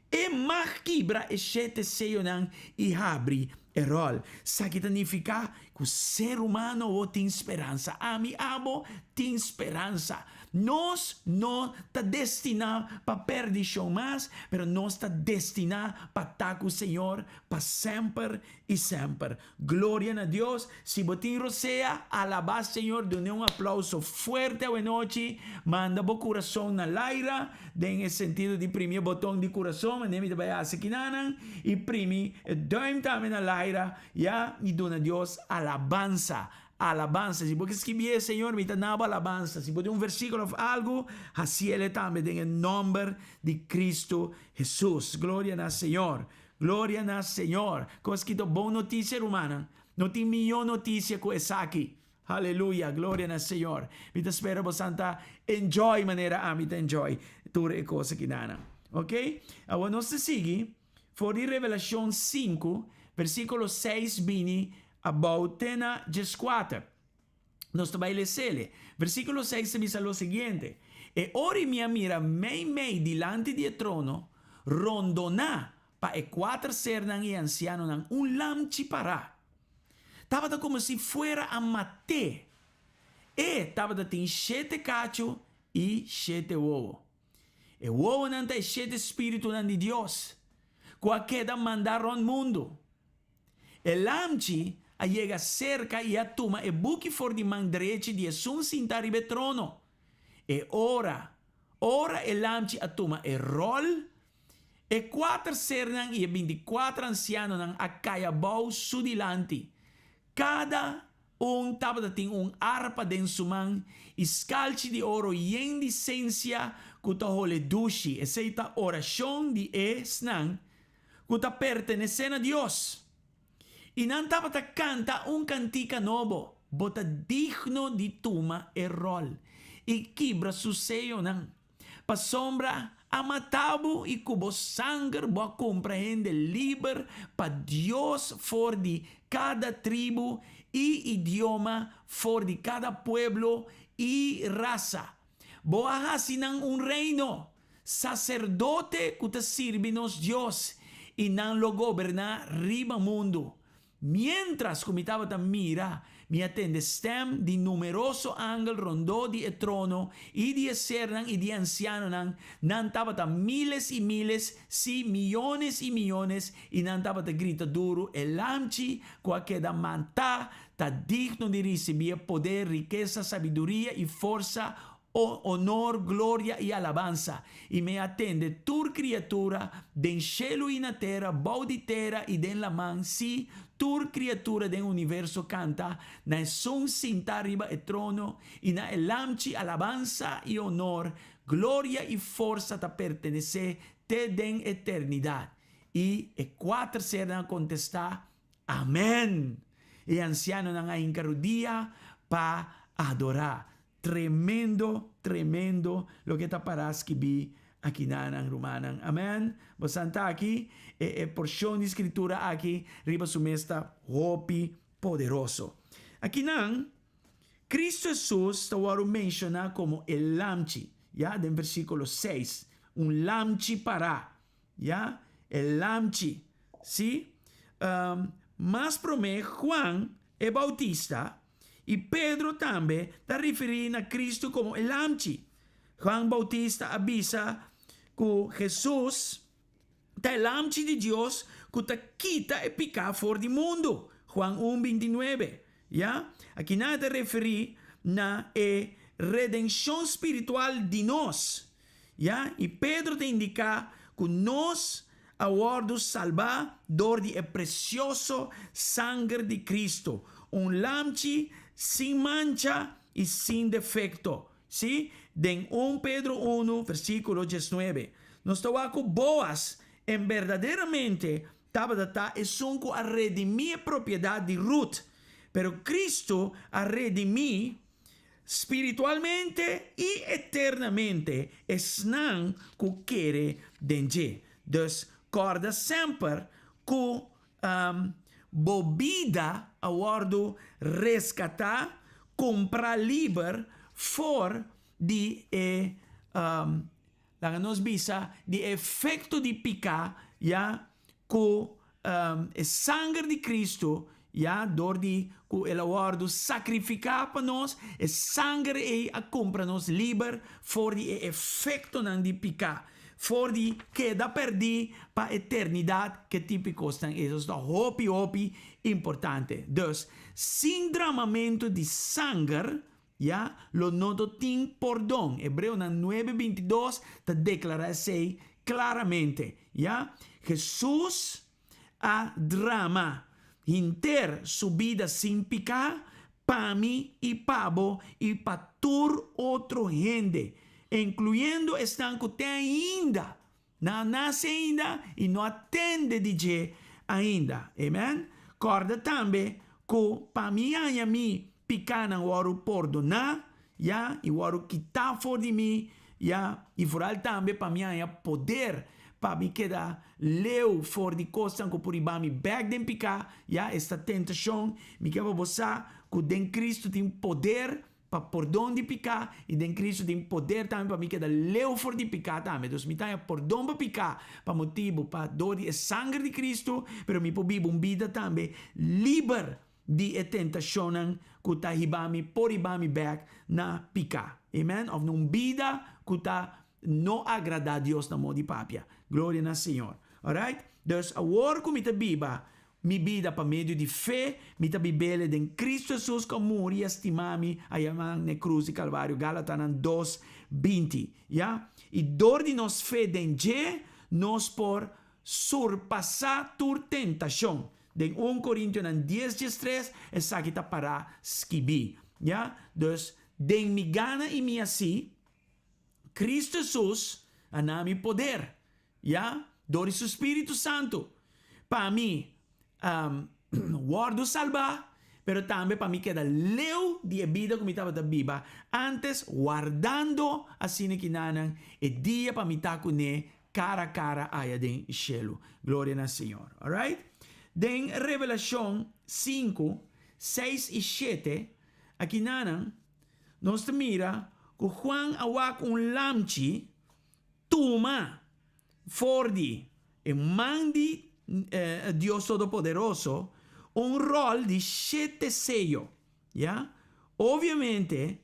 E mag kibra e shete seyonan i habri e ròl. Esaki ta nifiká ku ser humano awor tin speransa. Ami, abo tin speransa. Nos no ta destiná pa perdishon mas, pero nos ta destiná pa ta ku Señor pa semper i semper. Gloria na Dios! Si bo tin rosea, alabá Señor, dun'é un aplauso fuerte awenochi. Manda bo kurason na laira, den e sentido di primi e boton di kurason, manera mi ta bai hasi kinanan, i primi e duim tambe na laira, ya, i duna Dios alabansa. Alabansa. Si bo ke skibié, Señor, mi ta na bo alabansa. Si bo tin un versíkulo òf algu, hasiel tambe den e nòmber di Kristu Hesus. Gloria na Señor. Gloria na Señor. Kos ki ta bon notisia, rumannan. No tin mihó notisia ku esaki. Aleluya. Gloria na Señor. Mi ta spera bosan ta enjoy manera ami ta enjoy tur e kos akinanan. Ok? Awor nos ta sigui for di Revelashon sinku, versíkulo seis bini abou te na dieskuater. Nos ta bai lesele. Versíkulo seis ta bisa lo siguiente, E ora mi a mira meimei dilanti di e trono, rondoná. pa e kuater sernan i ansianonan un lamchi pará. Tabata komo si fuera a mat'é. E tabata tin shete kachu i shete wowo. E wowonan ta e shete spiritunan di Dios ku a keda mandá rònt mundu. E lamchi a yega serka i a tuma e buki for di man drechi di esun sintá riba e trono. E ora, ora e lamchi a tuma e ròl, e kuater sernan i e bintikuater ansianonan a kai abou su dilanti. Kada un tabata tin un arpa den su man i skalchi di oro yen di sensia ku ta hole dushi, esei ta orashon di esnan ku ta pertenesé na Dios. I nan tabata kanta un kantika nobo, Bo ta digno di tuma e ròl i kibra su seyonan. Pasobra a mata bo i ku bo sanger bo a kumpra hende liber pa Dios for di kada tribu i idioma, for di kada pueblo i rasa. Bo a hasi nan un reino, saserdote ku ta sirbi nos Dios, i nan lo goberná riba mundu. Miéntras ku mi tabata mira, mi a tende stèm di numeroso angel rondó di e trono i di e sernan i di e ansianonan, nan tabata míles i míles, sí, miónes i miónes, i nan tabata grita duru, E Lamchi ku a keda mantá ta digno di risibí e poder, rikesa, sabiduria i forsa, O onor, gloria i alabansa! I mi a tende tur kriatura, den shelu i na tera, bou di tera i den laman, sí, tur kriatura den universo kanta na esun sintá riba e trono i na e Lamchi alabansa i onor, gloria i forsa ta pertenesé te den eternidat. I e kuater sernan a kontestá, Amèn! E ansianonan a hinka rudia pa adorá. Tremendo, tremendo loke ta pará skibí akinanan, rumannan. Amèn! Bosan ta aki? E e porshon di Skritura aki riba su mes ta hopi poderoso. Akinan, Kristu Hesus ta wòrdu menshoná komo e Lamchi, ya, den versíkulo seis, un lamchi pará. Ya, e lamchi. Sí. Mas promé Juan e Bautista i Pedro tambe ta referí na Cristo komo e lamchi. Juan Bautista a bisa ku Hesus ta e lamchi di Dios ku ta kita e piká for di mundu, Juan un, bintinuebe. Ya, akinan e ta referí na e redenshon spiritual di nos. Ya, i Pedro ta indiká ku nos a wòrdu salbá dor di e presioso sanger di Kristu, un lamchi sin mancha i sin defekto. Sí, den un Pedro unu, versíkulo diesnuebe, nos ta wak ku Boas en berdaderamente tabata ta esun ku a redimí e propiedat di Rut, pero Kristu a redimí Spiritualmente i eternamente esnan ku kere den dje. Dus, kòrda semper ku bo bida a wòrdu reskatá, kumprá liber for di e, laga nos bisa, di e efekto di piká, ya ku e sanger di Cristo, ya, dor di ku el a wòrdu sakrifiká pa nos, e sanger ei a kumpra nos liber for di e efektonan di piká, for di keda pèrdí pa eternidat. Ke tipo di kosnan esos ta hopi, hopi importante. Dus, sin dramamentu di sanger, ya, lo no to tin pordon. Hebreonan nuebe bintidos ta deklará esei klaramente, ya. Hesus a drama hinter su bida sin piká pa mi i pa bo i pa tur otro hende, inkluyendo esnan ku te ainda Nan a nase ainda i no a tende di dje ainda. Amen. Kòrda tambe ku pa mi haña mi pikánan wòrdu pordoná, ya, i wòrdu kitá for di mi, ya, i foral tambe pa mi haña poder pa mi keda leu for di kosnan ku por hiba mi bèk den piká, ya, esta tentashon. Mi ke pa bo sa ku den Kristu tin poder. pa pordon di piká i den Kristu tin poder tambe pa mi keda leu for di piká tambe. Dus mi ta haña pordon pa piká pa motibu pa dor di e sanger di Kristu, pero mi por biba un bida tambe liber di e tentashonnan ku ta hiba mi por hiba mi bèk na piká. Amen. Òf na un bida ku ta no agradá Dios na moda di papia. Gloria na Señor. Alright? Dus awor ku mi ta biba Mi bida pa medio di fe, mi ta bibele den Cristo Jesus cu a muri y a stima mi aya n'e cruz di Calvario, Galatanan dos, 20, ya. Y dor di nos fe den dje, nos por surpasa tur tentacion. Den un Corintionan dies, 13, esaki ta para skibi, ya. Dus, den mi gana y mi haci, Cristo Jesus a na mi poder, Ya, dor di su Spiritu Santu, pa mi wòrdu salbá, pero tambe pa mi keda leu di e bida ku mi tabata biba ántes, wardando asina kinanan e dia pa mi ta kuné kara kara aya den shelu. Gloria na Señor. Alright? Den Revelashon sinku, seis i shete, akinanan nos ta mira ku Juan a wak un lamchi Tuma for di e man di Dios Todopoderoso un ròl di shete seyo. Ya. Obviamente,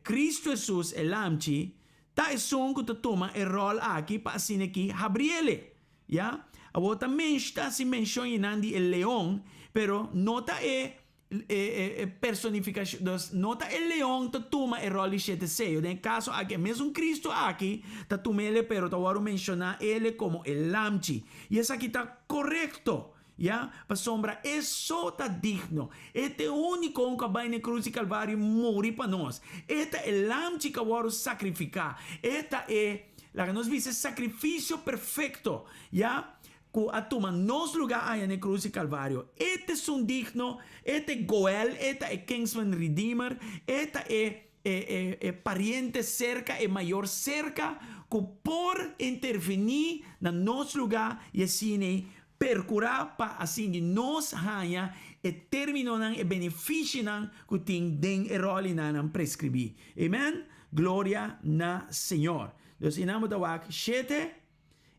Cristo Hesus, e Lamchi, ta esun ku ta tuma e ròl aki pa asina ki habriele. Ya. Awor ta ta hasi menshon einan di e leon, pero no ta e E personificacion, dus no ta e leon ta tuma e rol di shete seyo, den e caso aki e mesun Cristo aki ta tumele pero ta worde menciona ele como e lamchi, y esaki ta corecto, ya, pasobra e so ta digno, e ta e unico un cu a bay na e cruz di Calvario y muri pa nos, e ta e lamchi cu a worde sacrifica, e ta e, laga nos bisa e sacrificio perfecto, ya. Ku a tuma nos lugá aya n'e krus di Kalvario. E ta esun digno, e ta e Goel, e ta e Kinsman Redeemer, e ta e e e pariente serka, e mayor serka, ku por intervení na nos lugá i asina perkurá pa asin di nos haña e términonan, e benefishinan ku tin den e ròlinan preskribí. Amen. Gloria na Señor. Dus i nan bo ta wak shete.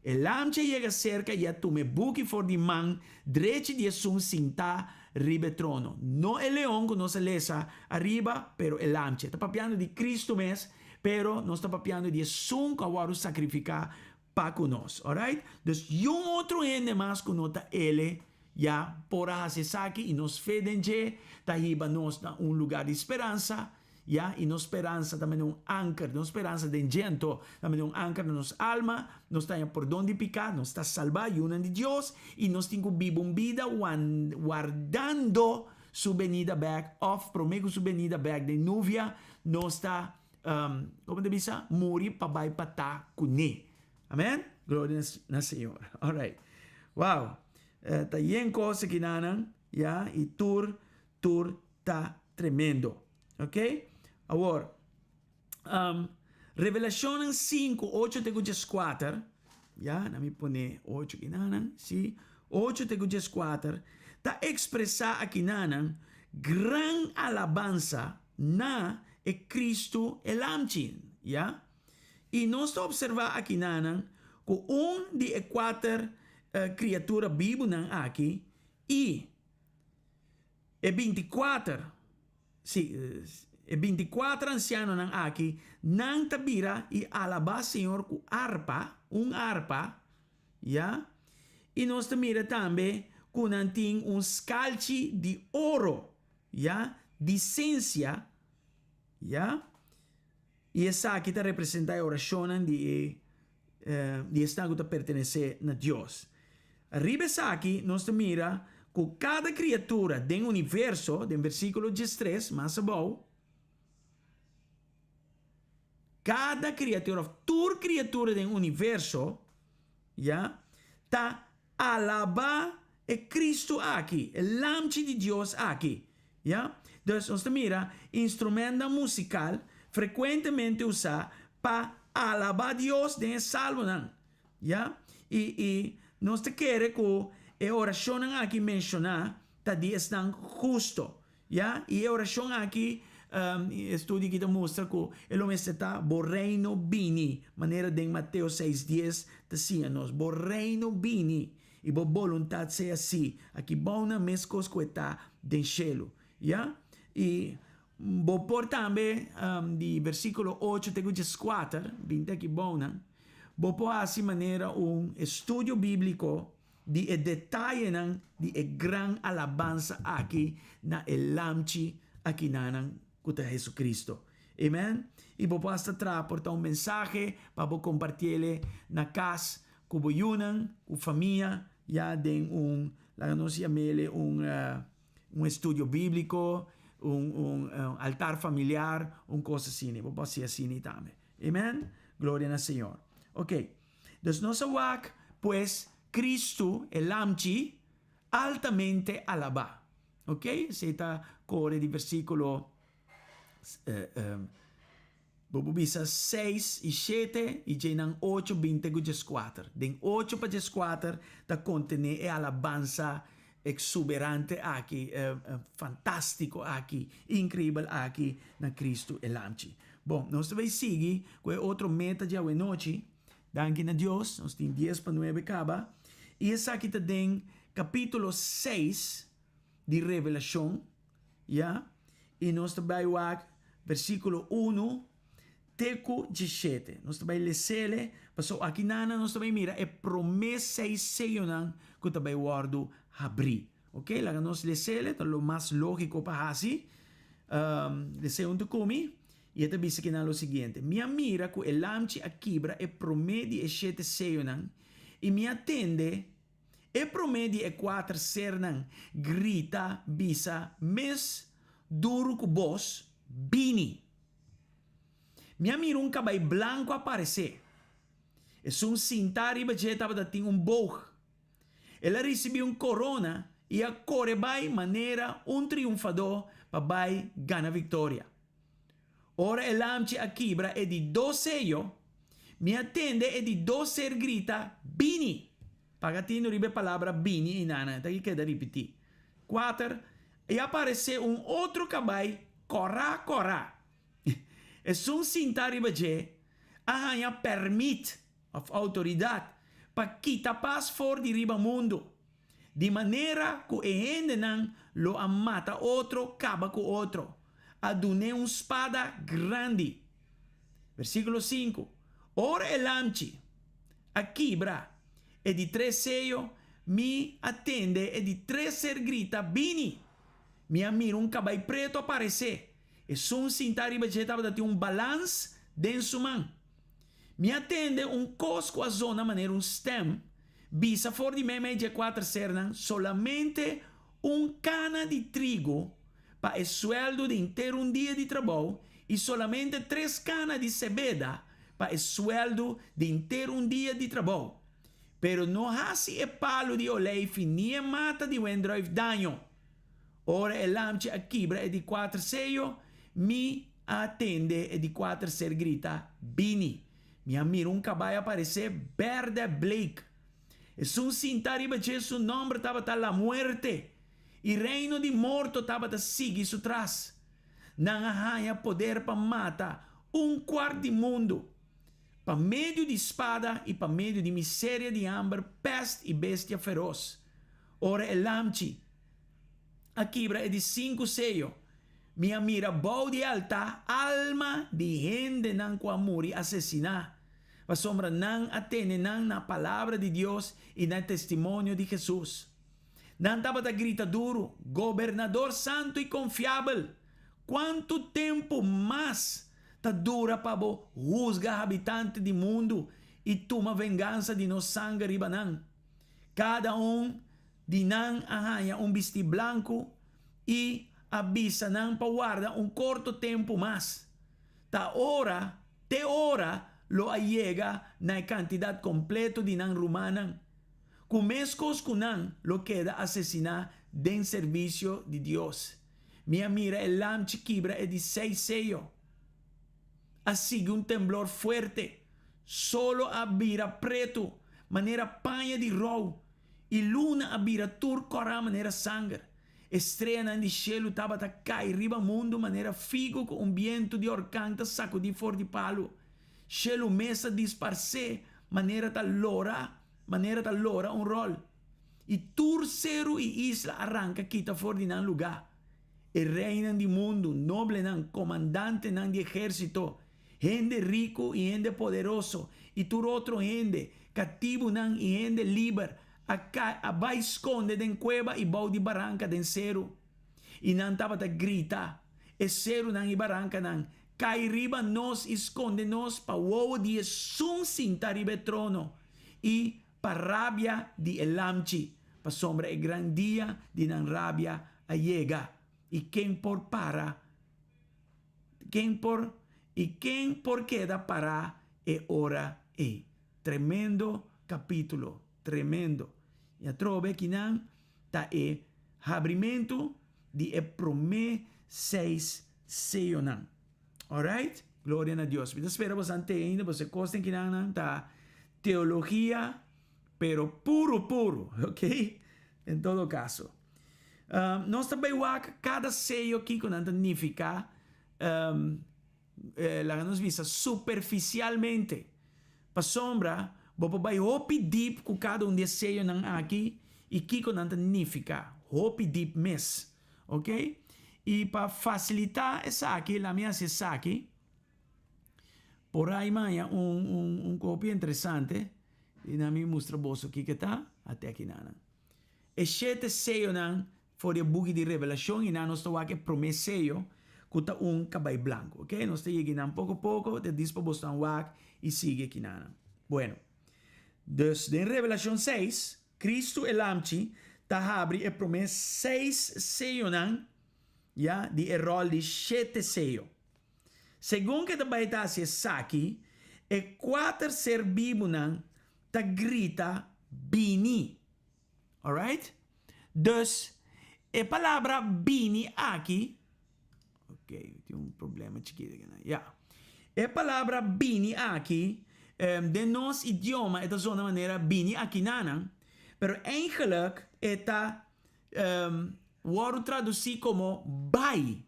E lamchi a yega serka i a tuma e buki for di man drechi di esun sintá riba e trono. No e leon ku nos a lesa ariba, pero e lamchi. E ta papiando di Kristu mes, pero nos ta papiando di esun ku a wòrdu sakrifiká pa ku nos. Alright? Dus yun otro hende mas ku no ta ele ya por a hasi esaki i nos fe den dje ta hiba nos na un lugá di speransa. Ya, i nos speransa ta mende un anker, nos speransa den dje anto ta mende un anker na nos alma, nos ta haña pordon di piká, nos ta salbá, yunan di Dios, i nos tin ku biba un bida wardando su benida bèk, òf promé ku su benida bèk den nuvia, nos ta, komo ta bisa, muri pa bai pa ta kuné. Amèn? Gloria na Señor. Alright. Wow! Ta yen kos akinanan, ya, i tur, tur ta tremendo. Ok? Awor, um, Revelacionnan 5, 8 te ku 14, ya, na mi pone 8 kinanan, si, 8 te ku 14, ta ekspresá akinanan gran alabansa na e Kristu e Lamchi, ya. I nos ta opservá akinanan ku un di e kuater kriatura bibunan aki i E 24, sí, e 24 ansianonan aki, nan ta bira i alabá Señor ku arpa, un arpa, ya. I nos ta mira tambe ku nan tin un skalchi di oro, ya, di sensia, ya. I esaki ta representá e orashonnan di e di esnan ku ta pertenesé na Dios. Riba esaki nos ta mira ku kada kriatura den universo, den versíkulo 13, mas abou, kada kriatura òf tur kriatura den universo, ya, ta Alabá e Cristo aki, e Lamchi di Dios aki. Ya? Dus nos ta mira instrumentnan musical frecuentemente usá pa alabá Dios den e salmonan. Ya? I, i nos ta kere cu e oracionnan aki mencioná ta di esnan husto. Ya? I e oracion aki Estudio aki ta mustra ku e lo mester ta Bo reino bini, manera den Mateo seis dies ta siña nos, Bo reino bini i bo boluntat sea si aki bou nan meskos ku e ta den shelu. Ya? I bo por tambe di versíkulo ocho te ku dieskuater, binti aki bou nan, bo por hasi manera un estudio bíbliko di e detayenan di e gran alabansa aki na e Lamchi akinanan ku ta Jesucristo. Amen. I bo por hasta traha por ta un mensahe pa bo kompartiele na kas ku bo yunan, ku famia, ya den un, laga nos yam'ele un un estudio bíbliko, un un altar familiar, un kos asina. Bo por hasi asina tambe. Amen. Gloria na Señor. Ok. Dus nos a wak, pues, Cristo, e Lamchi, altamente alabá. Ok? Esei ta kore di versíkulo, bo por bisa seis i shete i djeinan ocho binte ku dieskuater. Den ocho pa dieskuater ta kontené e alabansa eksuberante aki, fantástiko aki, inkreibel aki na Cristo, e Lamchi. Bon, nos ta bai sigui ku e otro meta djawe nochi. Danki na Dios, nos tin dies pa nuebe kaba. I esaki ta den kapítulo seis di Revelashon, ya. I nos ta bai wak versíkulo unu te ku diesshete. Nos ta bai les'ele, pasobra aki nana nos ta bai mira e promé seis seyonan ku ta bai wòrdu habrí. Ok, laga nos les'ele, ta lo mas lógiko pa hasi. Les'é huntu ku mi. I e ta bisa kinan lo siguiente, Mi a mira ku e Lamchi a kibra e promé di e shete seyonan, i mi a tende e promé di e kuater sernan grita bisa mes duru ku bos, Bini! Mi a mira un kabai blanku aparesé. Esun sintá riba dje tabata tin un boog. El a risibí un korona i a kore bai manera un triunfadó pa bai gana viktoria. Ora e lamchi a kibra e di dos seyo, mi a tende e di dos ser grita, Bini! Paga tinu riba e palabra bini einana, ta ki keda ripití. Kuater, I a paresé un otro kabai kòrá kòrá. Esun sintá riba dje a haña pèrmit, òf outoridat, pa kita pas for di riba mundu, di manera ku e hendenan lo a mata otro kaba ku otro. A dun'é un spada grandi. Versíkulo sinku, Ora e lamchi a kibra e di tres seyo, mi a tende e di tres ser grita, Bini! Mi a mira un kabai pretu aparesé. Esun sintá riba dje tabata tin un balans den su man. Mi a tende un kos ku a zona manera un stèm bisa for di meimei dje kuater sernan, Solamente un kana di trigo pa e suèldu di henter un dia di trabou i solamente tres kana di sebeda pa e suèldu di henter un dia di trabou. Pero no hasi e palu di oleifi ni e mata di wendrùif daño. Ora e lamchi a kibra e di kuater seyo, mi a tende e di kuater ser grita, Bini! Mi a mira un kabai aparesé bèrdè bleek. Esun sintá riba dje su nòmber tabata La Muerte, i reino di morto tabata sigui su tras. Nan a haña poder pa mata un kuart di mundu, pa medio di spada i pa medio di miseria di hamber, pèst i bestia feros. Ora e lamchi a kibra e di sinku seyo, mi a mira bou di e altá alma di hendenan ku a muri asesiná, pasobra nan a tene nan na palabra di Dios i na e testimonio di Hesus. Nan tabata grita duru, Gobernador santu i konfiabel, kuantu tempu mas ta dura pa bo husga habitante di mundu i tuma vengansa di nos sanger riba nan? Kada un di nan a haña un bistí blanku i a bisa nan pa warda un korto tempu mas. Ta ora, te ora lo a yega na e kantidat kompleto di nan rumannan, ku meskos ku nan lo keda asesiná den servisio di Dios. Mi a mira e lamchi kibra e di seis seyo. A sigui un temblor fuerte. Solo a bira pretu manera paña di rou i luna a bira tur kòrá manera sanger. E streanan di shelu tabata kai riba mundu manera figu ku un bientu di orkan ta sakudí for di palu. Shelu mes a disparsé manera ta lora manera ta lora un ròl. I tur seru i isla a ranka kita for di nan lugá. E reinan di mundu, noblenan, komandantenan di ehérsito, hende riku i hende poderoso, i tur otro hende, katibunan i hende liber, a kai a bai skonde den kueba i bou di baranka den seru. I nan tabata grita, E serunan i barankanan, kai riba nos i skonde nos pa wowo di esun sinta riba e trono i pa rabia di e Lamchi, pasobra e gran dia di nan rabia a yega, i ken por para? Ken por i ken por keda pará e ora ei? Tremendo capítulo, tremendo. I atrobe kinan ta e habrimentu di e promé seis seyonan. Alright? Gloria na Dios. Mi ta spera boso a ntende, boso e kos den kinan ta teologia, pero puro puro, ok? En todo caso. Nos ta bai wak kada seyo kiko nan ta nifiká. Um, Laga nos bisa superficialmente. Pasobra bo por bai hopi diep ku kada un di e seyonan aki i kiko nan ta nifiká. Hopi diep mes. Ok? I pa fasilitá esaki, laga mi hasi esaki. Por ai maya un un un kopia interesante i na mi mustra boso kiko e ta. Ate aki nan. E shete seyonan For di e buki di Revelashon i nan nos ta wak e promé seyo ku ta un kabai blanku. Oke, nos ta yega einan poko poko, ta dis pa bosnan wak i sigui akinanan. Bueno, dus den Revelashon seis, Kristu e Lamchi ta habri e promé seis seyonan, ya, di e ròl di shete seyo. Segun ku e ta bai ta hasi esaki, e kuater ser bibunan ta grita, Bini! Alright? Dus, e palabra bini aki, ok, tin un problema chikito aki nan, ya. E palabra bini aki, den nos idioma e ta zona manera bini akinanan, pero eigenlijk e ta wòrdu tradusí komo bai.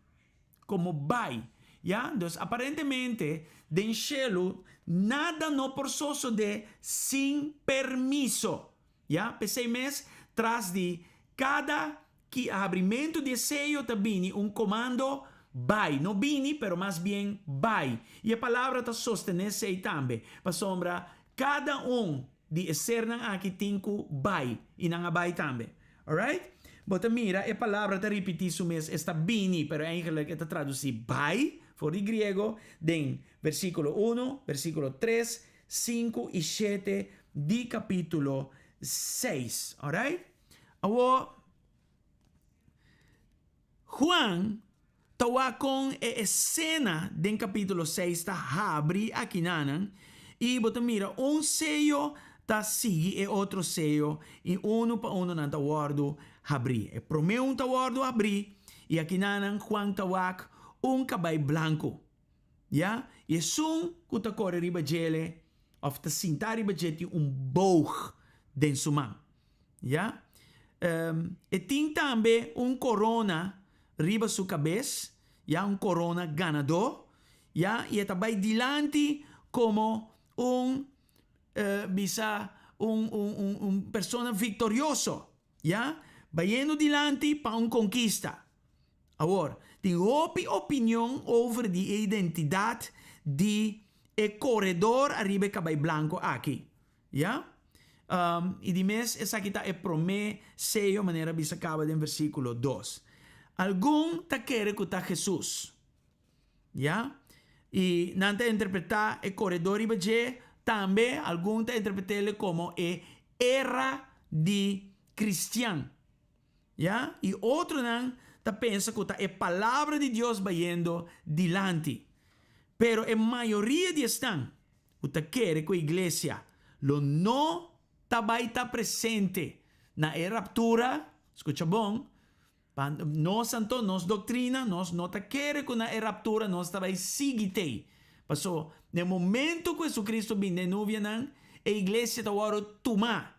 Komo bai. Ya, dus aparentemente den shelu nada no por sosodé sin permiso. Ya, p'esei mes, tras di kada ki habrimentu di e seyo ta bini un komando, Bai. No bini, pero mas bien bai. I e palabra ta sostené esei tambe, pasobra kada un di e sernan aki tin ku bai, i nan a bai tambe. Alright? Bo ta mira e palabra ta ripití su mes, esta bini, pero eigenlijk e ta tradusí bai, for di griego, den versíkulo unu, versíkulo tres, Sinku i shete di kapítulo seis. Alright? Awor, Juan ta wak kon e esena den kapítulo seis ta habri akinanan, i bo ta mira un seyo ta sigui e otro seyo, i unu pa unu nan ta wòrdu habrí. E promé un ta wòrdu habrí, i akinanan Juan ta wak un kabai blanku. Ya, i esun ku ta kore riba djele òf ta sinta riba dje tin un boog den su man. Ya, e tin tambe un korona riba su kabes, ya, un korona ganadó, ya, i e ta bai dilanti komo un, bisa, un, un, un, un persona viktorioso, ya, bayendo dilanti pa un konkista. Awor, tin hopi opinion over di e identidat di e koredor ariba e kabai blanko aki. Ya? I di mes esaki ta e promé seyo manera a bisa kaba den versíkulo dos. Algun ta kere ku ta Hesus. Ya? I nan ta interpretá e koredor riba dje, tambe algun ta interpret'é komo e era di kristian. Ya, i otronan ta pensa ku ta e Palabra di Dios bayendo dilanti. Pero e mayoria di esnan ku ta kere ku e iglesia lo no ta bai ta presente na e raptura, skucha bon, pa nos anto, nos doktrina, nos no ta kere ku na e raptura nos ta bai sigui t'ei. Paso, na e momento ku Hesukristu bin den nubianan, e iglesia ta wòrdu tumá.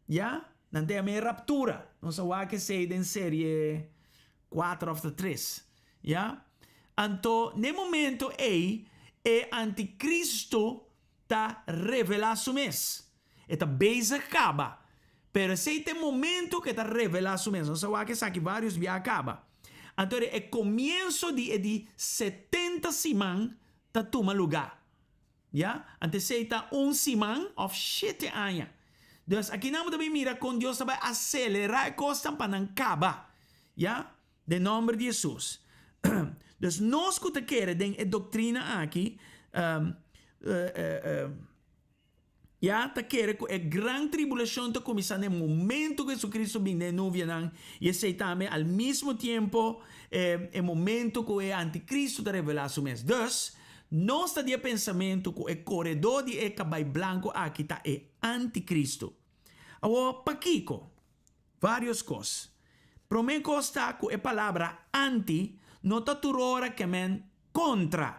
Ya, nan ta yama e raptura. Nos a wak esei den serie. Kuater òf ta tres. Ya? Anto, n'e momento ei, e antikristu ta revelá su mes. E ta bezig kaba. Pero esei ta e momento ku e ta revelá su mes. Nos a wak esaki vários bia kaba. Anto e komienso di e di setenta siman ta tuma lugá. Ya, anto esei ta un siman òf shete aña. Dus akinan bo ta bin mira kon Dios ta bai aselerá e kosnan pa nan kaba. Ya, den nòmber di Hesus. Dus nos ku ta kere den e doktrina aki, Ya, ta kere ku e gran tribulashon ta kuminsá na e momentu ku Hesukristu bin den e nubianan, i esei tambe al mismo tiempo e momentu ku e antikristu ta revelá su mes. Dus, nos ta di e pensamentu ku e koredó di e kabai blanku aki ta e antikristu. Awor, pakiko? Vários kos. Promé kos ta ku e palabra anti no ta tur ora ke men kontra.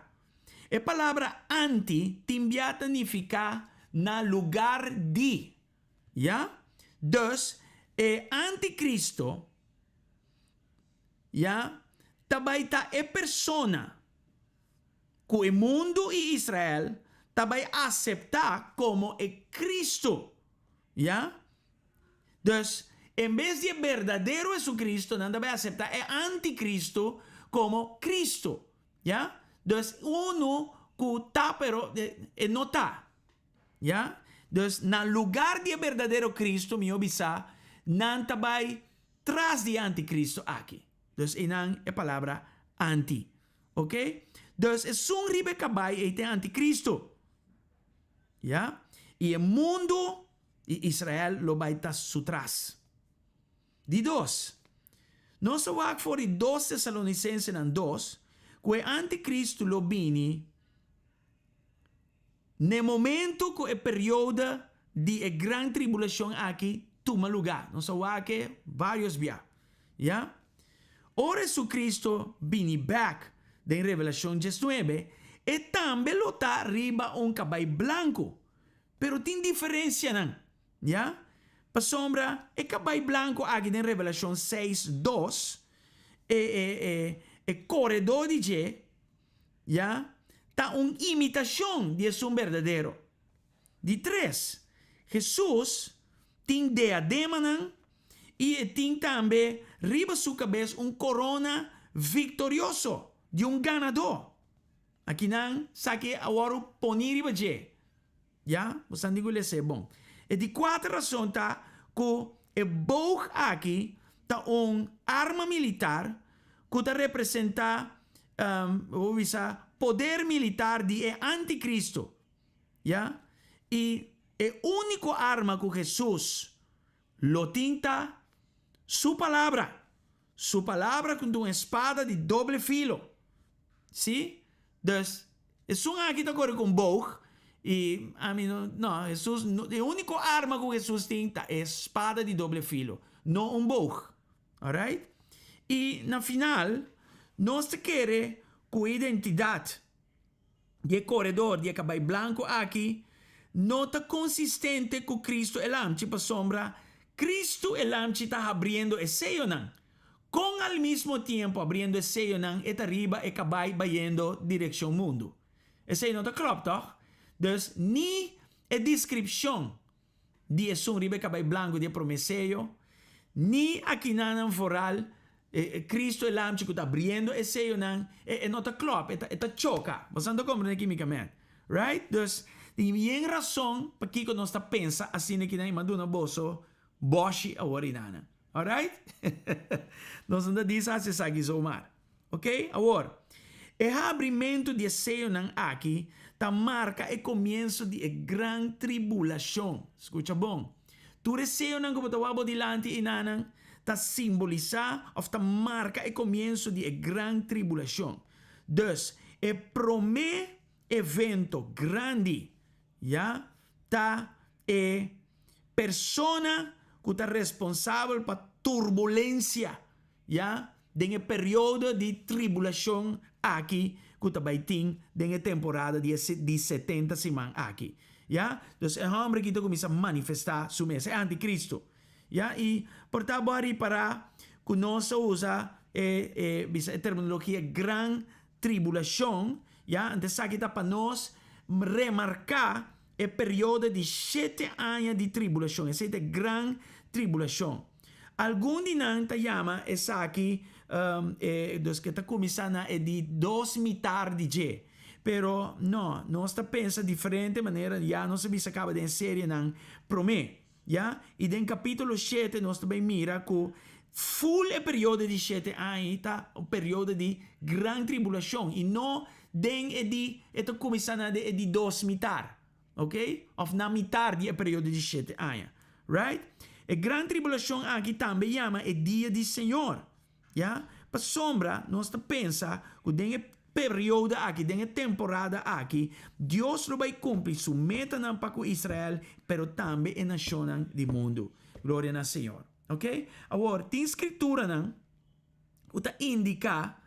E palabra anti tin bia ta nifiká na lugar di. Ya? Dus, e antikristo, ya, ta bai ta e persona ku e mundu i Israel ta bai aseptá komo e Kristu. Ya? Dus, en bes di e berdadero Hesukristu, nan ta bai aseptá e antikristu komo Kristu. Ya? Dus, unu ku ta pero e no ta. Ya? Dus, na lugar di e berdadero Kristu, mihó bisá, nan ta bai tras di e antikristu aki. Dus, einan e palabra anti. Oké? Dus, esun riba e kabai ei ta e antikristu. Ya? I e mundu i Israel lo bai ta su tras. Di dos, nos a wak for di Dos Tesalonicensenan dos ku e antikristu lo bini n'e momentu ku e periodo di e gran tribulashon aki tuma lugá. Nos a wak e vários bia. Ya? Ora Jesucristo bini bek den Revelacion diesnuebe, e tambe lo ta riba un cabai blanco. Pero tin diferencianan, ya? Pasobra e cabai blanco aki den Revelacion seis dos, e, e, e, e coredor di dje, ya, ta un imitacion di esun berdadero. Di tres, Hesus tin deademanan i e tin tambe riba su kabes un korona viktorioso di un ganadó. Akinan sa ke a wòrdu poní riba dje. Ya, bo sa di ku les'é bon. E di kuater rason ta ku e boog aki ta un arma militar ku ta representá, bo por bisa, poder militar di e antikristo. Ya, i e úniko arma ku Hesus lo tin ta Su Palabra. Su Palabra ku ta un espada di doble filo. Sí? Dus, esun aki ta kore ku un boog, i ami no, no, Hesus, e úniko arma ku Hesus tin ta e spada di doble filo, no un boog. Alright? I na final, nos ta kere ku e identidat di e koredor di e kabai blanku aki no ta konsistente ku Kristu e Lamchi pasobra Kristu e Lamchi ta habriendo e seyonan. Kon al mismo tiempo habriendo e seyonan e ta riba e kabai bayendo direkshon mundu? Esei no ta klòp tòg? Dus ni e deskripshon di esun riba e kabai blanku di e promé seyo, ni akinanan foral e Cristo e Lamchi ku ta abriendo e seyonan, e e no ta klòp, e ta e ta choka. Boso ta komprendé kimikament? Right? Dus, tin bien rason pakiko nos ta pensa asina kinan i m'a duna boso bòshi awor inana. Alright? Nos no ta disa hasi esaki zomaar. Ok, awor, e habrimentu di e seyonan aki ta marka e komienso di e gran tribulashon. Skucha bon. Tur e seyonan ku bo ta wak bo dilanti einanan ta simbolisá òf ta marka e komienso di e gran tribulashon. Dus, e promé evento grandi, ya, ta e persona ku ta responsabel pa turbulensia Ya, den e periodo di tribulashon aki ku ta bai tin den e temporada di e di setenta siman aki. Ya, dus e hòmber aki ta kuminsá manifestá su mes, e antikristu. Ya, i por ta bo a ripará ku nos ta usa e e bisa e terminologia gran tribulashon, ya, anto esaki ta pa nos remarká e periodo di shete aña di tribulashon, esei ta e gran tribulashon. Algun di nan ta yama esaki e dus ke ta kuminsá na e di dos mitar di dje. Pero no, nos ta pensa diferente manera ya nos a bisa kaba den e serienan promé. Ya, i den kapítulo shete nos ta bai mira ku ful e periodo di shete aña ei ta un periodo di gran tribulashon i no den e di e ta kuminsá na den e di dos mitar, ok, òf na mitar di e periodo di shete aña. Right? E gran tribulashon aki tambe yama e dia di Señor. Ya, pasobra nos ta pensa ku den e periodo aki, den e temporada aki, Dios lo bai kumpli su metanan pa ku Israel, pero tambe e nashonnan di mundu. Gloria na Señor. Ok? Awor, tin skrituranan ku ta indiká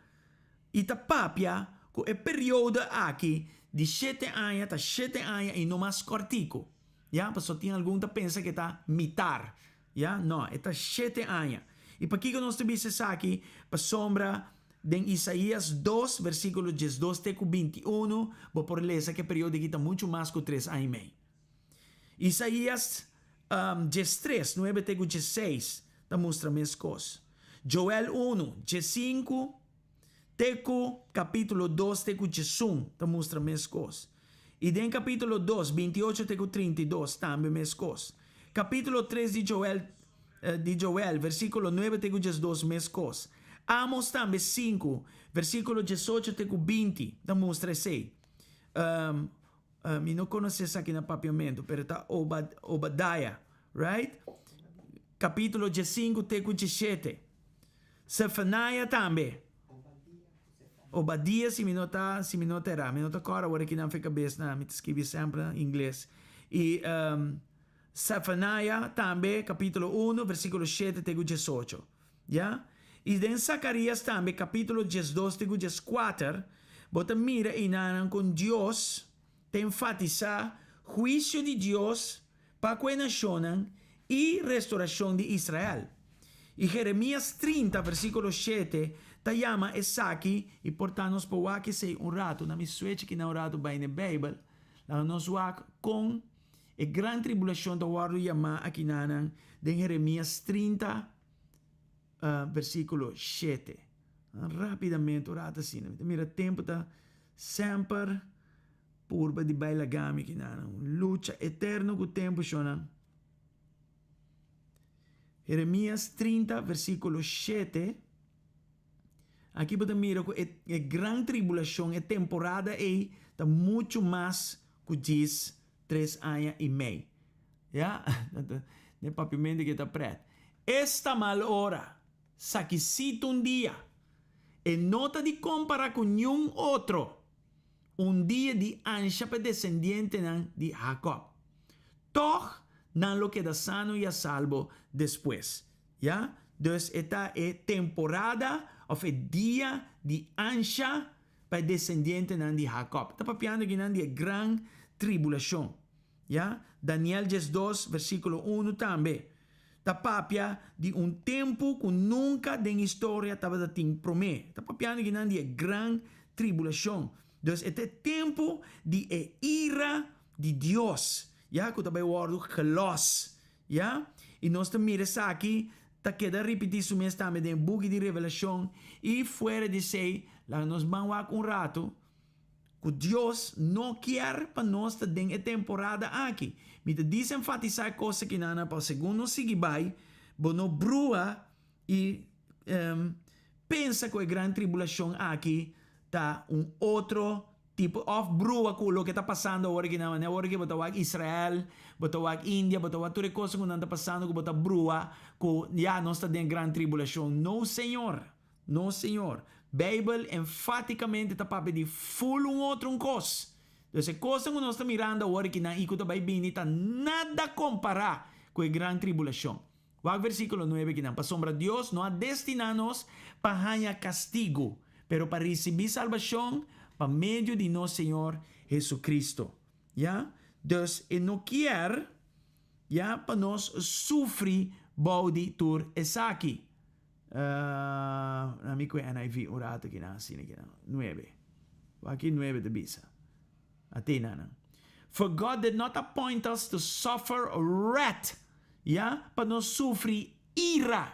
i ta papia ku e periodo aki di shete aña ta shete aña i no mas kòrtiku. Ya, pasobra tin algun ta pensa ku e ta mitar. Ya, no, e ta shete aña. I pakiko nos ta bisa esaki? Pasobra den Isaías dos, versíkulo diesdos te ku bintiunu, bo por lesa ku e periodo aki ta muchu mas ku tres aña i mei. Isaías diestres, nuebe te ku diesseis ta mustra meskos. Joel unu, diesinku Te ku kapítulo dos te ku djesun ta mustra meskos. I den kapítulo dos, bintiocho te ku 32 tambe meskos. Kapítulo tres di Joel di Joel, versíkulo nuebe te ku 12 meskos. Amos tambe sinku, versíkulo diesocho te ku 20 ta mustra esei. Mi no konosé esaki na papiamentu, pero ta Obadiah, right? Kapítulo 15 te ku 17. Sefaniah tambe. Obadiah si mi no ta, si mi no ta erá. Mi no ta kòrda awor aki nan fe kabes na, mi ta skibi semper na ingles. I Sefaniah tambe, kapítulo unu, versíkulo shete te ku 18. Ya? I den Zakarias tambe, kapítulo 12 te ku 14, bo ta mira einanan kon Dios ta enfatisá huisio di Dios pa ku e nashonnan i restorashon di Israel. I Jeremias 30, versíkulo 7 ta yama esaki, i por ta nos por wak esei un ratu, na mi switch aki na un ratu bai na e Beibel, laga nos wak kon e gran tribulashon ta wòrdu yamá akinanan den Jeremias 30, versíkulo 7. Rápidamente un ratu asina, mi ta mira tempu ta semper purba di bai laga mi akinan, un lucha eterno ku tempu shonnan. Jeremias 30 versíkulo 7, aki bo ta mira ku e e gran tribulashon, e temporada ei ta muchu mas ku djis tres aña i mei. Ya, den papiamentu ke ta pret. Esta mal ora, sakisito un dia, e no ta di kompara ku niun otro, un dia di ansha pa e desendientenan di Hakòb. Tòg nan lo keda sano i a salbo despues. Ya, dus e ta e temporada òf e dia di ansha pa e desendientenan di Hakòb. Ta papiando akinan di e gran tribulashon. Ya, Daniel 12 versíkulo unu tambe ta papia di un tempu ku nunka den historia tabata tin promé. Ta papiando akinan di e gran tribulashon. Dus e ta e tempu di e ira di Dios, ya, ku ta bai wòrdu gelòs, ya. I nos ta mira esaki ta keda ripití su mes tambe den e buki di Revelashon. I fuera di esei, laga nos ban wak un ratu Ku Dios no kier pa nos ta den e temporada aki. Mi ta disenfatisá e kos akinan pa segun nos sigui bai, bo no brua i pensa ku e gran tribulashon aki ta un otro tipo òf brua ku loke ta pasando awor akinan. Manera awor aki bo ta wak Israel, bo ta wak India, bo ta wak tur e kosnan ku nan ta pasando ku bo ta brua ku ya nos ta den gran tribulashon. No señor! No señor. Bijbel enfaticamente ta papia di ful un otro un cos. Dus e cosnan cu nos ta mirando awor aki nan y cu ta bay bini ta nada compara cu e gran tribulacion. Wak versiculo nuebe aki nan, Pasobra Dios no a destina nos pa haña castigo, pero pa ricibi salbacion pa medio di nos Señor Jesucristo. Ya? Dus e no kier, ya, pa nos sufri bou di tur esaki. Uh, mi ku NIV un rato aki nan, asina aki nan. Nuebe. Aki nuebe ta bisa. Atina nan. For God did not appoint us to suffer wrath, ya, pa nos sufri ira,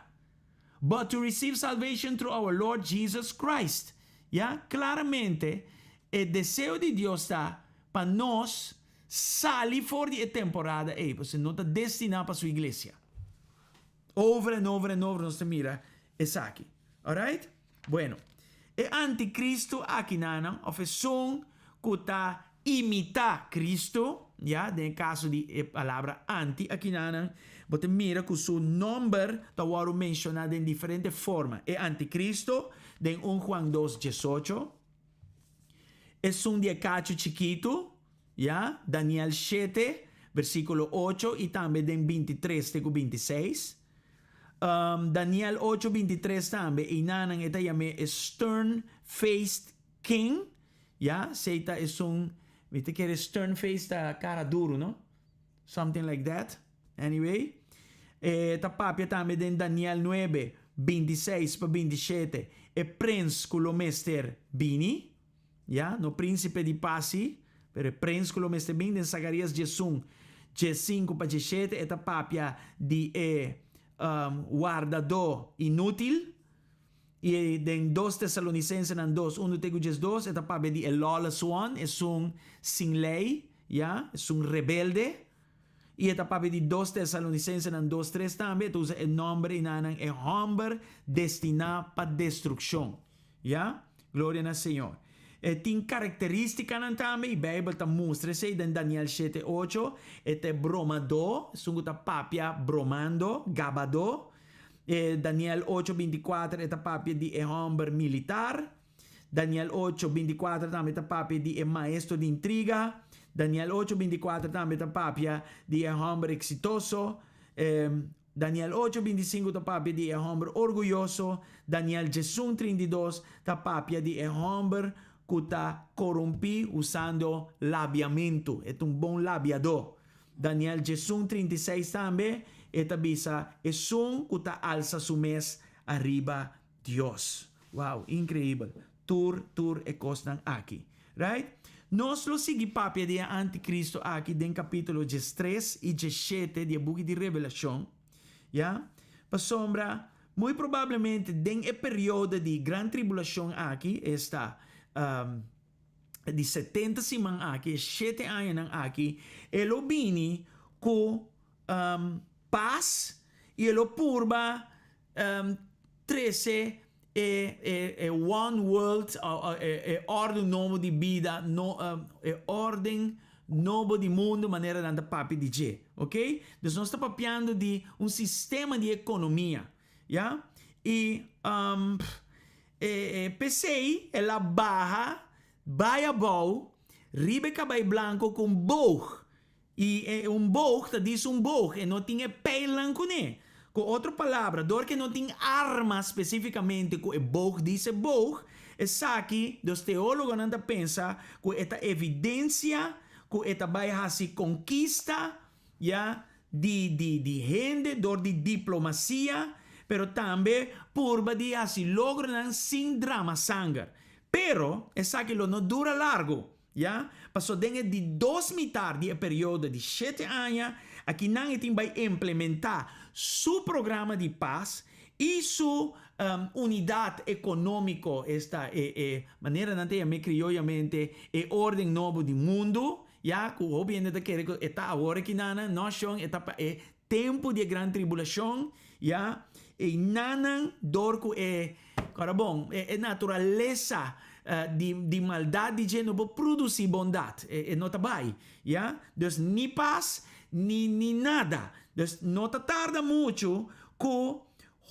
but to receive salvation through our Lord Jesus Christ. Ya, klaramente, e deseo di Dios ta pa nos sali for di e temporada ei, pasobra no ta destiná pa su iglesia. Over en over en over nos ta mira esaki. Alright? Bueno, e anticristo akinanan, òf esun ku ta imitá Cristo, ya, den e kaso di e palabra anti akinanan, bo ta mira ku su nòmber ta wòrdu menshoná den diferente forma. E anticristo den un Juan dos diesocho, esun di e kachu chikitu, Ya, Daniel shete, versíkulo ocho i tambe den bintitres te ku bintiseis. Daniel ocho bintitres tambe, einanan e ta yam'é e stern-faced king. Ya, esei ta esun, mi ta kere stern-faced ta kara duru, no? Something like that. Anyway, e ta papia tambe den Daniel nuebe, bintiseis pa bintishete, e prens ku lo mester bini. Ya, no Príncipe di Pas sí, pero e prens ku lo mester bin. Den Zacarías diesun, diesinku pa diesshete e ta papia di e wardadó inútil. I den Dos Tesalonicensenan dos, unu te ku diesdos e ta papia di e lawless one, esun sin lei, ya, esun rebelde. I e ta papia di Dos Tesalonicensenan dos, tres tambe, e ta usa e nòmber enanan e hòmber destiná pa destrukshon. Ya? Gloria na Señor. E tin karakterístikanan tambe i Beibel ta mustra esei den Daniel shete ocho. E ta e bromadó, esun ku ta papia bromando, gabadó. E Daniel ocho binti kuater e ta papia di e hòmber militar. Daniel ocho binti kuater tambe ta papia di e maestro di intriga. Daniel ocho binti kuater tambe ta papia di e hòmber eksitoso. E Daniel ocho, bintisinku ta papia di e hòmber orguyoso. Daniel diesun, 32 ta papia di e hòmber ku ta korumpí usando labiamentu. E ta un bon labiadó. Daniel diesun, 36 tambe e ta bisa esun ku ta alsa su mes ariba Dios. Wow, inkreibel. Tur, tur e kosnan aki. Right? Nos lo sigui papia di e antikristo aki den kapítulo diestres i diesshete di e buki di Revelashon, ya. Pasobra, muy probablemente den e periodo di gran tribulashon aki, esta, di setenta siman aki, e shete añanan aki, e lo bini ku pas i e lo purba trese e e e one world e e orden nobo di bida no e orden nobo di mundo manera nan ta papia di dje ok dus nos ta papiando di un sistema di ekonomia ya i e e p'esei el a baha bai abou riba e kabai blanko ku un boog. I e un boog ta dis un boog, e no tin e pijlnan kuné. Ku otro palabra, dor ku e no tin arma spesífikamente ku e boog dis e boog, esaki dos teólogonan ta pensa ku e ta evidensia ku e ta bai hasi konkista, ya, di di di hende dor di diplomasia, pero tambe purba di hasi logronan sin drama sanger. Pero esaki lo no dura largu. Ya, paso den e di dos mitar di e periodo di shete aña akinan e tin bai implementá su programa di pas i su unidat ekonómiko, esta e e manera nan ta yam'é krioyamente e orden nobo di mundu, ya, ku hopi hende ta kere ku e ta awor akinanan, no shon, e ta pa e tempu di e gran tribulashon, ya, einanan dor ku e Ora bon, e naturalesa di di maldat di dje no por produsí bondat, e no ta bai, ya. Dus ni pas ni ni nada. Dus no ta tarda muchu ku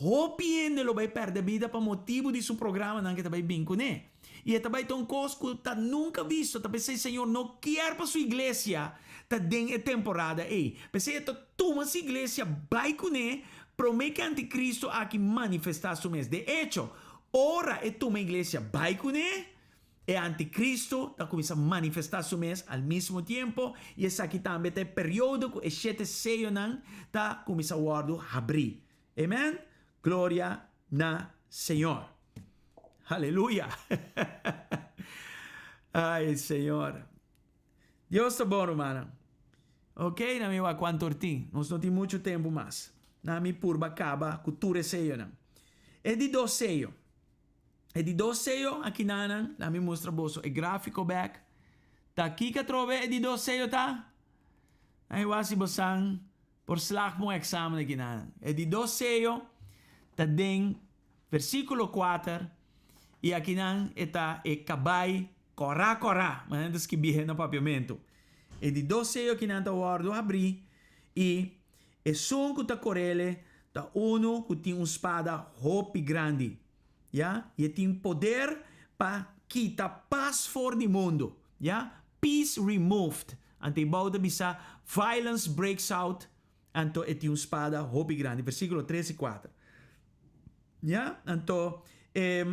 hopi hende lo bai pèrdè bida pa motibu di su programanan ku e ta bai bin kuné. I e ta bai ta un kos ku ta nunka bisto, ta p'esei Señor no kier pa su iglesia ta den e temporada ei. P'esei e ta tuma su iglesia bai kuné promé ku e antikristu aki manifestá su mes. De echo, ora e tuma e iglesia bai kuné, e antikristu ta kuminsá manifestá su mes al mismo tiempo, i esaki tambe ta e periodo ku e shete seyonan ta kuminsá wòrdu habrí. Amen? Gloria. na Señor. Aleluya! Ay, Señor. Dios ta bon, rumannan. Ok, na mi wak cuanto or tin. Nos no tin mucho tempo mas. Na mi purba caba cu tur e seyonan. E di dos seyo. E di dos seyo akinanan, laat mi mustra boso e grafico bek. Ta kiko atrobe e di dos seyo ta? Ai wak si bosan por slag pa un examen akinanan. E di dos seyo ta den versiculo kuater y akinan e ta e cabai kora kora, manera ta skibi na papiamento. E di dos seyo akinan ta wordo habri y esun cu ta corele ta uno cu tin un spada hopi grandi. Ya, y e tin poder pa kita pas for di mundo. Ya, peace removed. Anto e bou ta bisa, violence breaks out, anto e tin un spada hopi grandi. Versiculo tres y cuater. Ya, anto e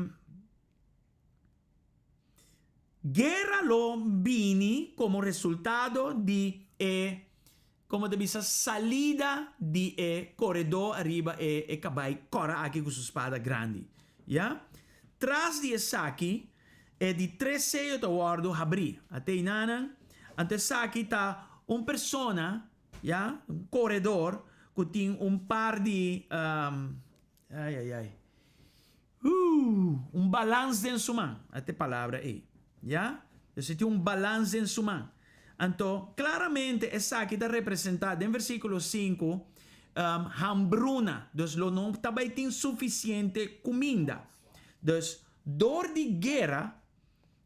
guera lo bini como resultado di e, como ta bisa, salida di e coredor ariba e e cabai cora aki cu su spada grandi. Ya. Tras di esaki e di tres seyo ta wordo habri. Ate einanan, anto esaki ta un persona, ya, un coredor cu tin un par di, ai ai ai, Ooh, un balans den su man. Ata e palabra ei. Ya? Dus e tin un balans den su man. Anto, klaramente esaki ta representá den versíkulo sinku, hambruna. Dus lo no ta bai tin sufisiente kuminda. Dus, dor di guera,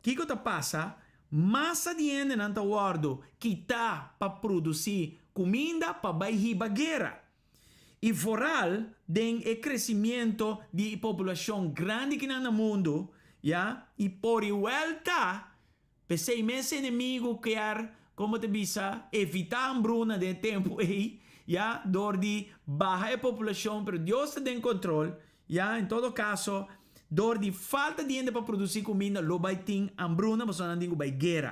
kiko ta pasa? Masa di hendenan ta wòrdu kitá pa produsí kuminda pa bai hiba guera. I vooral den e crecimiento di e poblacion grandi kinan na mundo, ya, i por igual ta, p'esey mes enemigo kier, como ta bisa, evita hambruna den e tempo ey, ya, door di baha e poblacion, pero Dios ta den control, ya, en todo caso, door di falta di hende pa produci cuminda lo bay tin hambruna pasobra nan tin cu bay guera,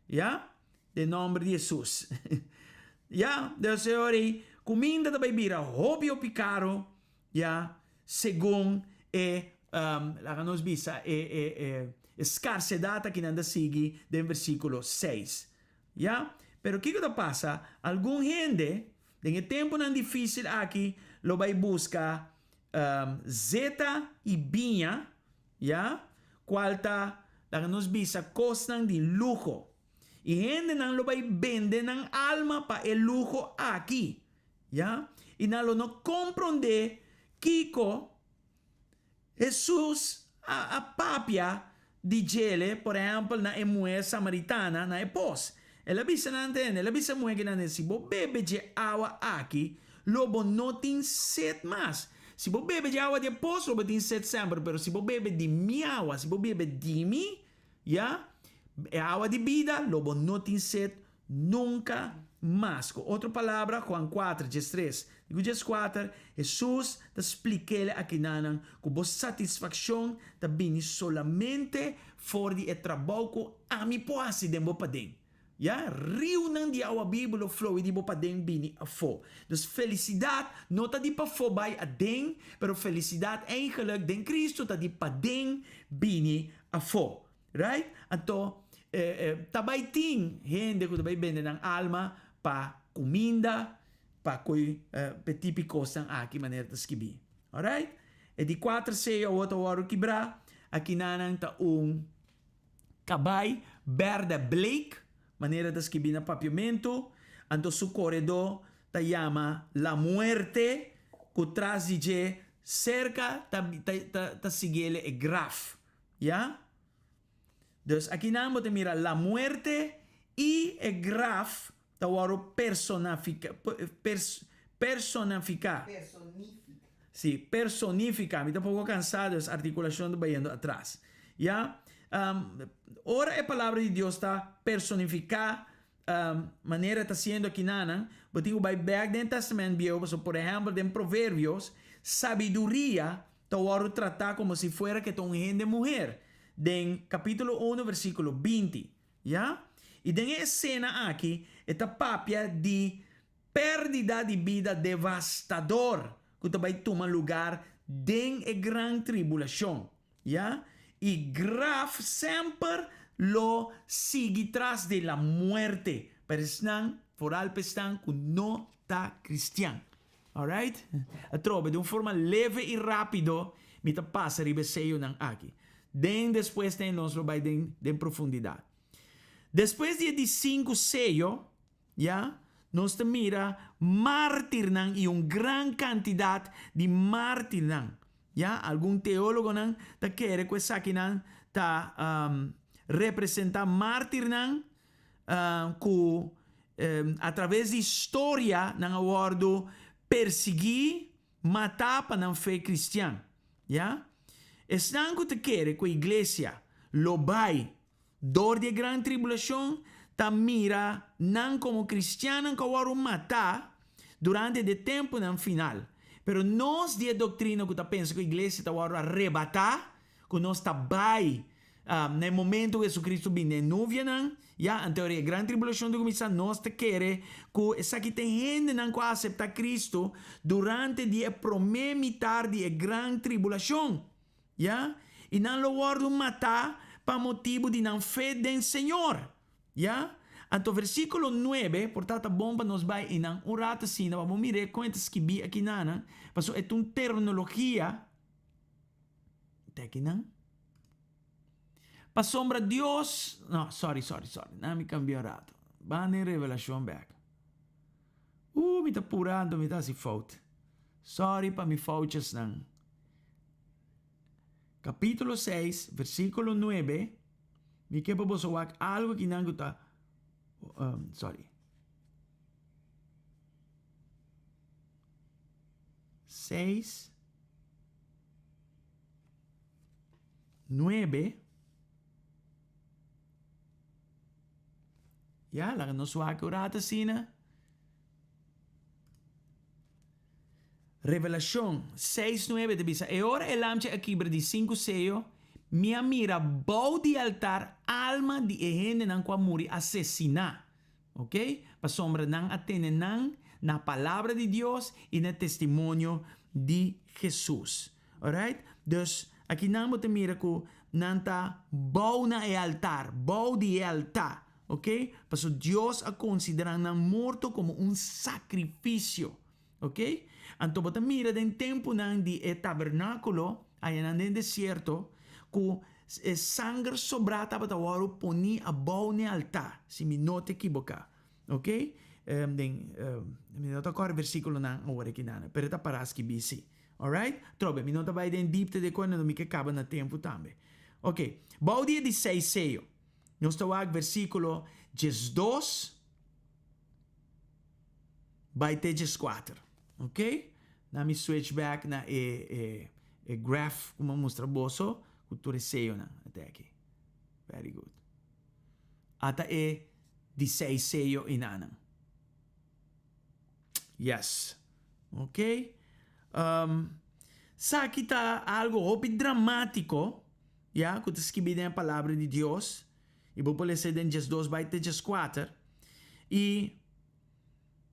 ya. Den nomber di Hesus. Ya, Dios Señor, i kuminda ta bai bira hopi hopi karo, ya, segun e, laga nos bisa, e, e, e, e skarsedat aki nan ta sigui den versíkulo seis. Ya, pero kiko ta pasa? Algun hende den e tempunan difísil aki lo bai buska zeta i biña, ya, kual ta, laga nos bisa, kosnan di luho. I hendenan lo bai bende nan alma pa e luho aki, ya, i nan lo no komprondé kiko Hesus a a papia di djele, por ehèmpel, na e muhé samaritana na e pos. El a bisa nan tende, el a bisa e muhé kinan tende, si bo bebe dje awa aki, lo bo no tin set mas. Si bo bebe dje awa di e pos, lo bo tin set semper, pero si bo bebe di mi awa, si bo bebe di mi, Ya, e awa di bida lo bo no tin sed nunka mas. Ku otro palabra, Juan kuater, diestres di ku dieskuater, Hesus ta splik'el akinanan ku bo satisfakshon ta bini solamente for di e trabou ku ami por hasi den bo paden. Ya, riunan di awa bibu lo floei di bo paden bini afó. Dus felisidat no ta di pafó bai aden, pero felisidat eigenlijk den Cristo ta di paden bini afó. Right? Anto, ta bai tin hende ku ta bai bende nan alma pa kuminda, pa koe p'e tipi kosnan aki manera ta skibí. Alright? E di kuater seyo awor ta wòrdu kibrá, akinanan ta un. Kabai bèrdè bleek, manera ta skibí na papiamentu, anto su koredó ta yama La Muerte, ku tras di dje serka ta ta siguiele e graf. Ya? Dus akinan bo ta mira La Muerte i e graf ta wòrdu personafiká, personafiká. Personifiká. Sí, personifiká. Mi ta poko kansá, dus artikulashon ta bayendo atras. Ya? Ora e Palabra di Dios ta personifiká manera e ta siendo akinanan, bo tin ku bai bèk den Tèstamènt Bieu, pasobra por ehèmpel den Proverbios, sabiduria ta wòrdu tratá komo si fuera ke ta un hende muher, den kapítulo unu versíkulo 20. Ya? I den e esena aki e ta papia di pèrdida di bida devastador ku ta bai tuma lugar den e gran tribulashon, ya? I graf semper lo sigui tras di la muerte pa esnan, foral pa esnan ku no ta kristian. Alright? Atrobe, den un forma leve i rápido mi ta pasa riba e seyonan aki. Den despues den nos lo bai den den profundidat. Despues di e di sinku seyo, ya, nos ta mira mártirnan i un gran kantidat di mártirnan. Ya, algun teólogonan ta kere ku esakinan ta representá mártirnan ku atraves di historia nan a wòrdu persiguí, matá pa nan fe kristian. Ya. Esnan ku ta kere ku e iglesia lo bai dor di e gran tribulashon ta mira nan komo kristiannan ku a wòrdu matá durante di e tempunan final. Pero nos di e doktrina ku ta pensa ku iglesia ta wòrdu arebatá, ku nos ta bai na e momento ku Jesucristo bini den e nuvianan, ya, anto ora e gran tribulashon ta kuminsá, nos ta kere ku esaki ta e hendenan ku a aseptá Cristo durante di e promé mitar di e gran tribulashon, ya, i nan lo wòrdu matá pa motibu di nan fe den Señor, ya. Anto versíkulo nuebe, por ta ta bon pa nos bai einan un rato asina pa bo mir'é kon e ta skibí akinanan, pasobra e ta un terminologia. Te akinan. Pasobra Dios, no, sorry, sorry, sorry, na mi cambia un rato. Ban den Revelacion bek. Uh, mi ta pura anto mi ta haci fout. Sorry pa mi foutjesnan. Capítulo 6, versículo 9. Mi ke pa boso wak algo akinan ku ta, um, sorry. 6, 9. Ya, laga nos wak un rato asina. Revelashon 6, 9 ta bisa, E ora e lamchi a kibra di sinku seyo, mi a mira bou di altar alma di e hendenan ku a muri asesiná. Ok, pasobra nan a tene nan na palabra di Dios i na testimonio di Hesus. Alright? Dus, aki nan bo ta mira ku nan ta bou na e altar, bou di e altá. Ok? Pasobra Dios a konsiderá nan morto komo un sakrifisio. Ok? Anto bo ta mira den tempunan di e tabernákulo, ayanan den desierto, ku e sanger sobrá tabata wòrdu poní abou n'e altá, si mi no ta ekiboká. Ok? Den, mi no ta kòrda e versíkulonan awor aki nan, pero e ta pará skibí sí. Alright? Trobe, mi no ta bai den dipte di e kos, mi ke kaba na tempu tambe. Ok, bou di e di seis seyo, nos ta wak versíkulo 12. Bai te djeskuater. Ok? Na mi switch back na e e e graph ku mi a mustra boso ku tur e seyonan. Ata aki. Very good. Ata e di seis seyo inanan. Yes. Ok? Um, saki ta algo hopi dramatiko, ya, ku ta skibi den e palabra di Dios. I bo por lesa den 12 bai te 14. I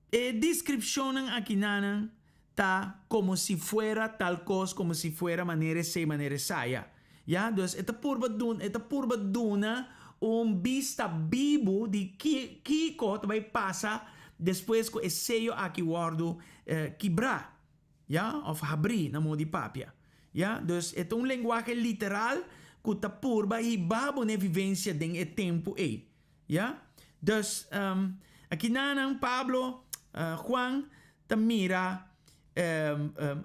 e deskripshonnan akinanan ta komo si fuera tal kos, komo si fuera manera esei, manera esaya. Ya, dus e ta purba duna, e ta purba duna un bista bibu di ki kiko ta bai pasa despues ku e seyo aki wòrdu kibrá, ya, òf habrí na modo di papia. Ya, dus e ta un lenguahe literal ku ta purba hiba bo na e vivensia den e tempu ei. Ya? Dus, akinanan Pablo, Juan ta mira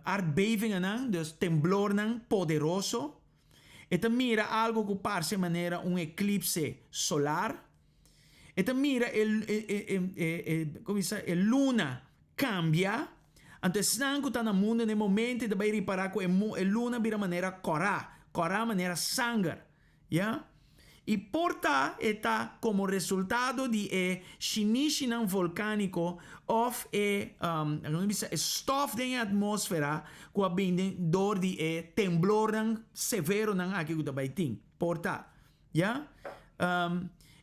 aardbevingennan, dus temblornan poderoso. E ta mira algo ku parse manera un eklipse solar. E ta mira e, e, e, e, bisa, e luna kambia. Anto esnan ku ta na mundu na e momento ta bai ripará ku e, e luna bira manera kòrá, kòrá manera sanger. Ya. I por ta e ta komo resultado di e shinishinan volkániko òf e, laga bisa, e stòf den e atmósfera ku a bin den dor di e temblornan severonan aki ku ta bai tin. Por ta. Ya.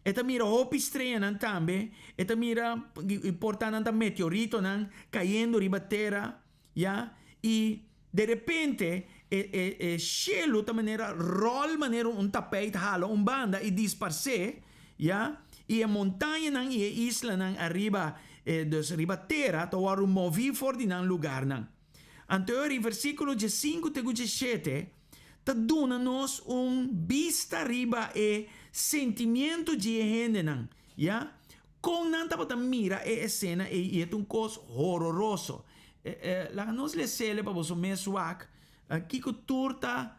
E ta mira hopi streanan tambe. E ta mira, i por ta nan ta meteoritonan kayendo riba tera. Ya. I. De repente, e, e, e shelu ta manera ròl manera un tapijt hala un banda i disparsé, ya, i e montañanan i e islanan ariba, e, dus riba tera, ta wòrdu moví for di nan lugarnan. Anto e versíkulo 15 te ku 17 ta duna nos un bista riba e sentimiento di e hendenan, ya? Kon nan tabata mira e esena ei i e ta un kos hororoso. E, e, laga nos les'é pa boso mes wak, kiko tur ta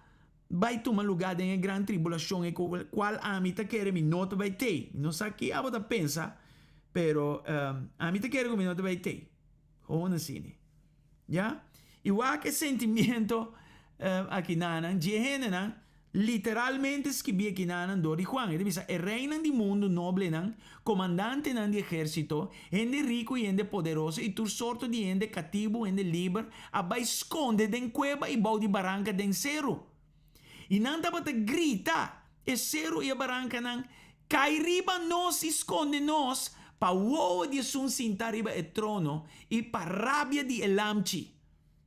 bai tuma lugá den e gran tribulashon e kual ami ta kere mi no ta bai tei. Mi no sa ki abo ta pensa, pero ami ta kere ku mi no ta bai tei. Gewoon asina. Ya? I wak e sentimiento akinanan dje hendenan literalmente skibí akinanan dor di Juan. E ta bisa, E reinan di mundu, noblenan, komandantenan di ehérsito, hende riku i hende poderoso i tur sorto di hende, katibu, hende liber, a bai skonde den kueba i bou di baranka den seru. I nan tabata grita, E seru i e barankanan, kai riba nos i skonde nos pa wowo di esun sintá riba e trono i pa rabia di e Lamchi.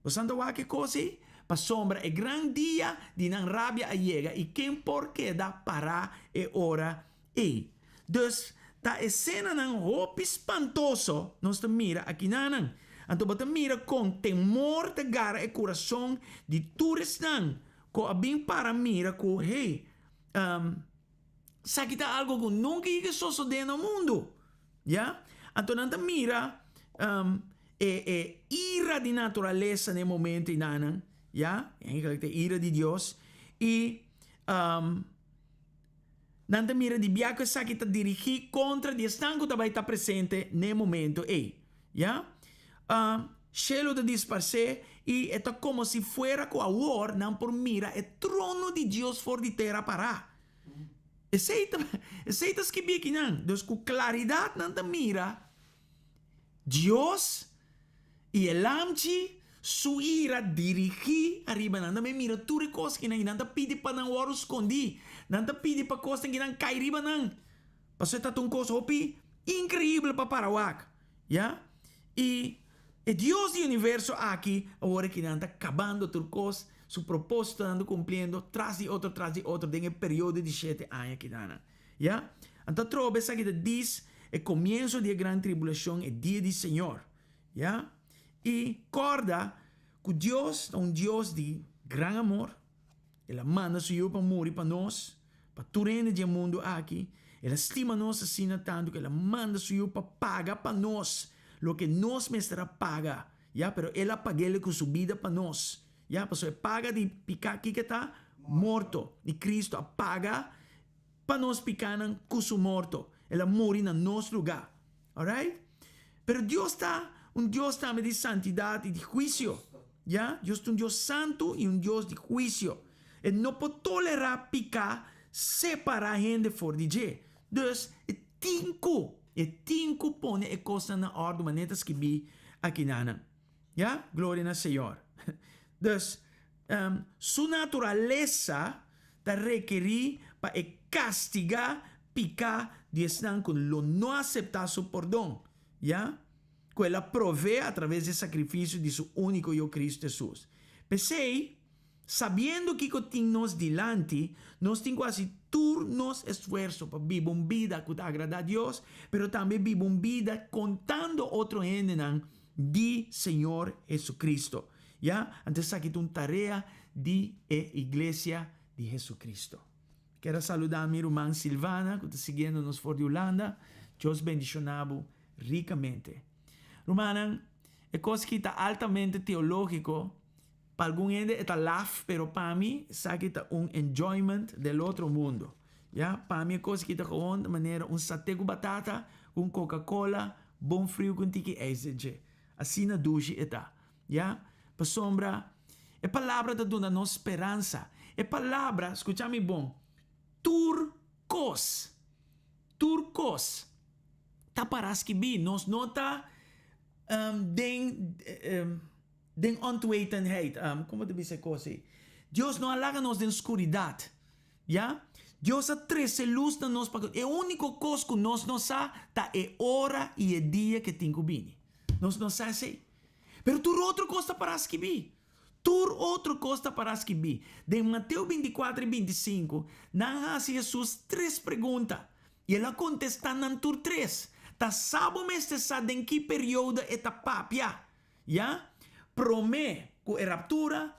Boso ta wak e kos ei? Pasobra e gran dia di nan rabia a yega i ken por keda pará e ora ei? Dus, ta esenanan hopi spantoso nos ta mira akinanan. Anto bo ta mira kon temor ta gara e kurason di tur esnan ku a bin para mira ku, hey, esaki ta algu ku nunka yega sosodé na mundu. Ya? Anto nan ta mira e e ira di naturalesa na e momento einanan, ya, eigenlijk ta e ira di Dios, i nan ta mira di bia ku esaki ta dirigí kontra di esnan ku ta bai ta presente na e momento ei, ya. Shelu ta disparsé i e ta komo si fuera ku awor nan por mira e trono di Dios for di tera pará. Esei ta, esei ta skibí akinan. Dus ku klaridat nan ta mira Dios i e Lamchi su ira dirigí ariba nan. Nan ta mira tur e kos kinan i nan ta pidi pa nan wòrdu skondí. Nan ta pidi pa kosnan kinan kai riba nan. Pasobra e ta un kos hopi inkreibel pa para wak. Ya? I e Dios di universo aki awor aki nan ta kabando tur kos, su propósitonan ta kumpliendo tras di otro tras di otro den e periodo di shete aña akinan. Ya? Anto atrobe esaki ta dis e komienso di e gran tribulashon, e dia di Señor. Ya? I kòrda ku Dios ta un Dios di gran amor. El a manda su Yu pa muri pa nos, pa tur hende di e mundu aki. El a stima nos asina tantu ku el a manda su Yu pa paga pa nos loke nos mester a paga, ya, pero el a pag'el ku su bida pa nos, ya, pasobra e paga di piká kiko ta? Morto. I Kristu a paga pa nos pikánan ku su morto. El a muri na nos lugá. Alright? Pero Dios ta un Dios tambe di santidat i di huisio. Ya, Dios ta un Dios santu i un Dios di huisio. E no por tolerá piká separá hende for di dje. Dus, e tin ku, e tin ku pone e kosnan na òrdu manera ta skibí akinanan. Ya, gloria na Señor. Dus, su naturalesa ta rekerí pa e kastigá piká di esnan ku lo no aseptá su pordon, ya ku el a proveé atraves di e sakrifisio di su úniko Yu Kristu Hesus. P'esei, sabiendo kiko tin nos dilanti, nos tin ku hasi tur nos esfuerso pa biba un bida ku ta agradá Dios, pero tambe biba un bida kontando otro hendenan di Señor Jesucristo. Ya, anto esaki ta un tarea di e Iglesia di Jesucristo. Kier a saluda mi ruman Silvana cu ta siguiendo nos for di Hulanda. Dios bendiciona bo ricamente. Rumannan, e cos aki ta altamente teologico. Pa algun hende e ta laf, pero pa mi esaki ta un enjoyment del otro mundo. Ya, pa mi e cos aki ta gewoon manera un sate cu batata, cu un Coca-Cola, bon friu cu un tiki ijs den dje. Asina dushi e ta. Ya, pasobra e palabra ta duna nos speransa. E palabra, skucha mi bon, tur kos, tur kos ta para skibí. Nos no ta den den ontwetenheid, komo ta bisa e kos ei? Dios no a laga nos den skuridat. Ya, Dios a trese lus na nos pa e úniko kos ku nos no sa ta e ora i e dia ke tin ku bini. Nos no sa esei. Pero tur otro kos ta pará skibí. Tur otro kos ta pará skibí. Den Mateo bintikuater i bintisinku, nan a hasi Hesus tres pregunta, i el a kontestá nan tur tres. Ta sa bo mester sa den ki periodo e ta papia, ya? Promé ku e raptura,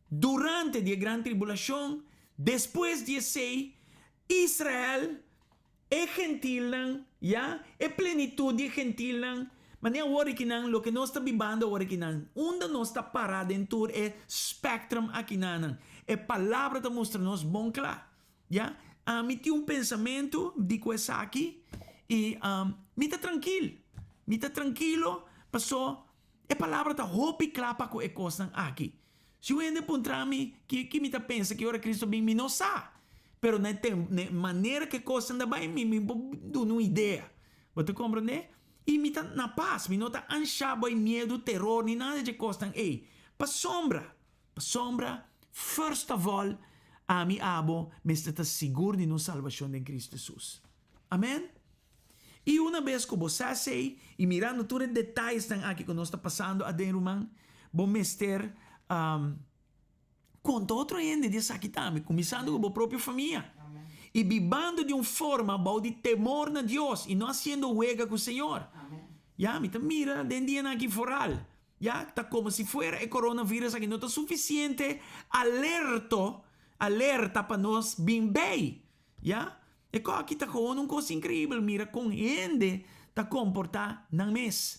durante di e gran tribulashon, despues di esei, Israel E gentilnan, ya, e plenitut di e gentilnan, manera awor akinan, loke nos ta bibando awor akinan, unda nos ta pará den tur e spectrum akinanan, e Palabra ta mustra nos bon kla, ya. Ami tin un pensamentu di ku esaki i mi ta trankil, mi ta trankilo paso e Palabra ta hopi kla pa ku e kosnan aki. Si un hende puntra mi ki ki mi ta pensa ki ora Cristo bin, mi no sa. Pero na e tem, na e manera ku e kosnan ta bai, mi mi por duna un idea. Bo ta komprendé? I mi ta na pas, mi no ta anshá bai miedu, teror, ni nada dje kosnan ei. Pasobra, pasobra, first of all, ami abo mester ta sigur di nos salbashon den Cristo Jesus. Amen? I una bes ku bo sa esei, i mirando tur e detayesnan aki ku nos ta pasando aden ruman, bo mester konta otro hende di esaki tambe, kuminsando ku bo propio famia. I bibando di un forma bou di temor na Dios i no hasiendo wega ku Señor. Ya, mi ta mira den dianan aki foral, ya, ta komo si fuera e coronavirus aki no ta sufisiente alerto, alerta pa nos bin bei. Ya, e kos aki ta gewoon un kos inkreibel, mira kon hende ta komportá nan mes,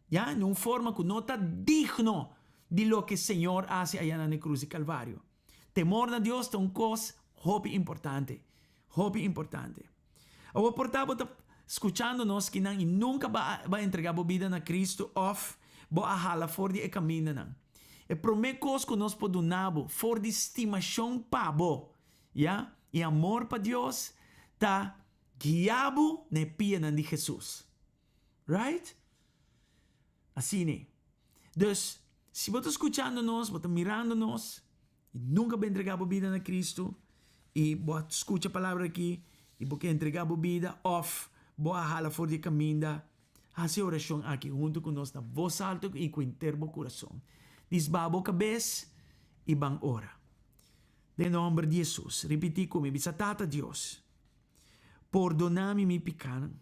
ya, den un forma ku no ta digno di loke Señor a hasi aya na e krus di Kalvario. Temor na Dios ta un kos hopi importante, hopi importante. Awor por ta bo ta skuchando nos kinan i nunka bo a entregá bo bida na Kristu òf bo a hala for di e kamindanan. E promé kos ku nos por duna bo for di stimashon pa bo Ya, e amor pa Dios ta guia bo na e pianan di Hesus. Right? Asina. Dus, si bo ta skuchando nos, bo ta mirando nos, i nunka bo a entregá bo bida na Kristu, i bo a skucha palabra aki, i bo ke entregá bo bida, òf bo a hala for di e kaminda, hasi e orashon aki huntu ku nos na bos altu i ku henter bo kurason. Disbá bo kabes i ban ora. Den nomber di Hesus, ripití ku mi, bisa, Tata Dios, pordoná mi mi pikánan,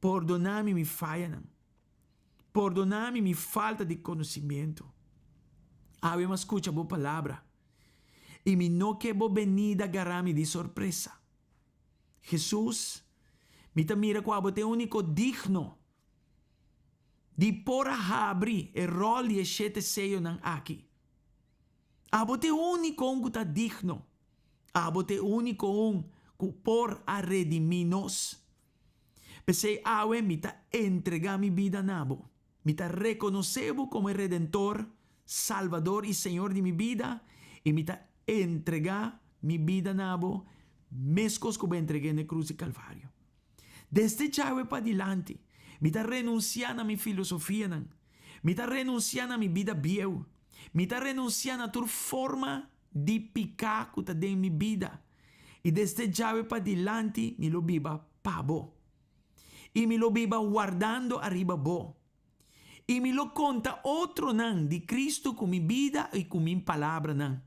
pordoná mi mi fayanan, pordoná mi mi falta di konosimentu. Awe mi a skucha bo palabra, i mi no ke bo benida gará mi di sorpresa. Hesus, mi ta mira ku abo ta e úniko digno di por a habri e ròl di e shete seyonan aki. Abo ta e úniko un ku ta digno. Abo ta e úniko un ku por a redimí nos. P'esei awe mi ta entregá mi bida na bo. Mi ta rekonosé bo komo e Redentor, Salbador i Señor di mi bida, i mi ta entregá mi bida na bo meskos ku bo a entreg'é na e krus di Kalvario. Desde djawe padilanti, mi ta renunsiá na mi filosofianan. Mi ta renunsiá na mi bida bieu. Mi ta renunsiá na tur forma di piká ku ta den mi bida, i desde djawe padilanti mi lo biba pa bo. I mi lo biba wardando ariba bo. I mi lo konta otronan di Kristu ku mi bida i ku mi palabranan.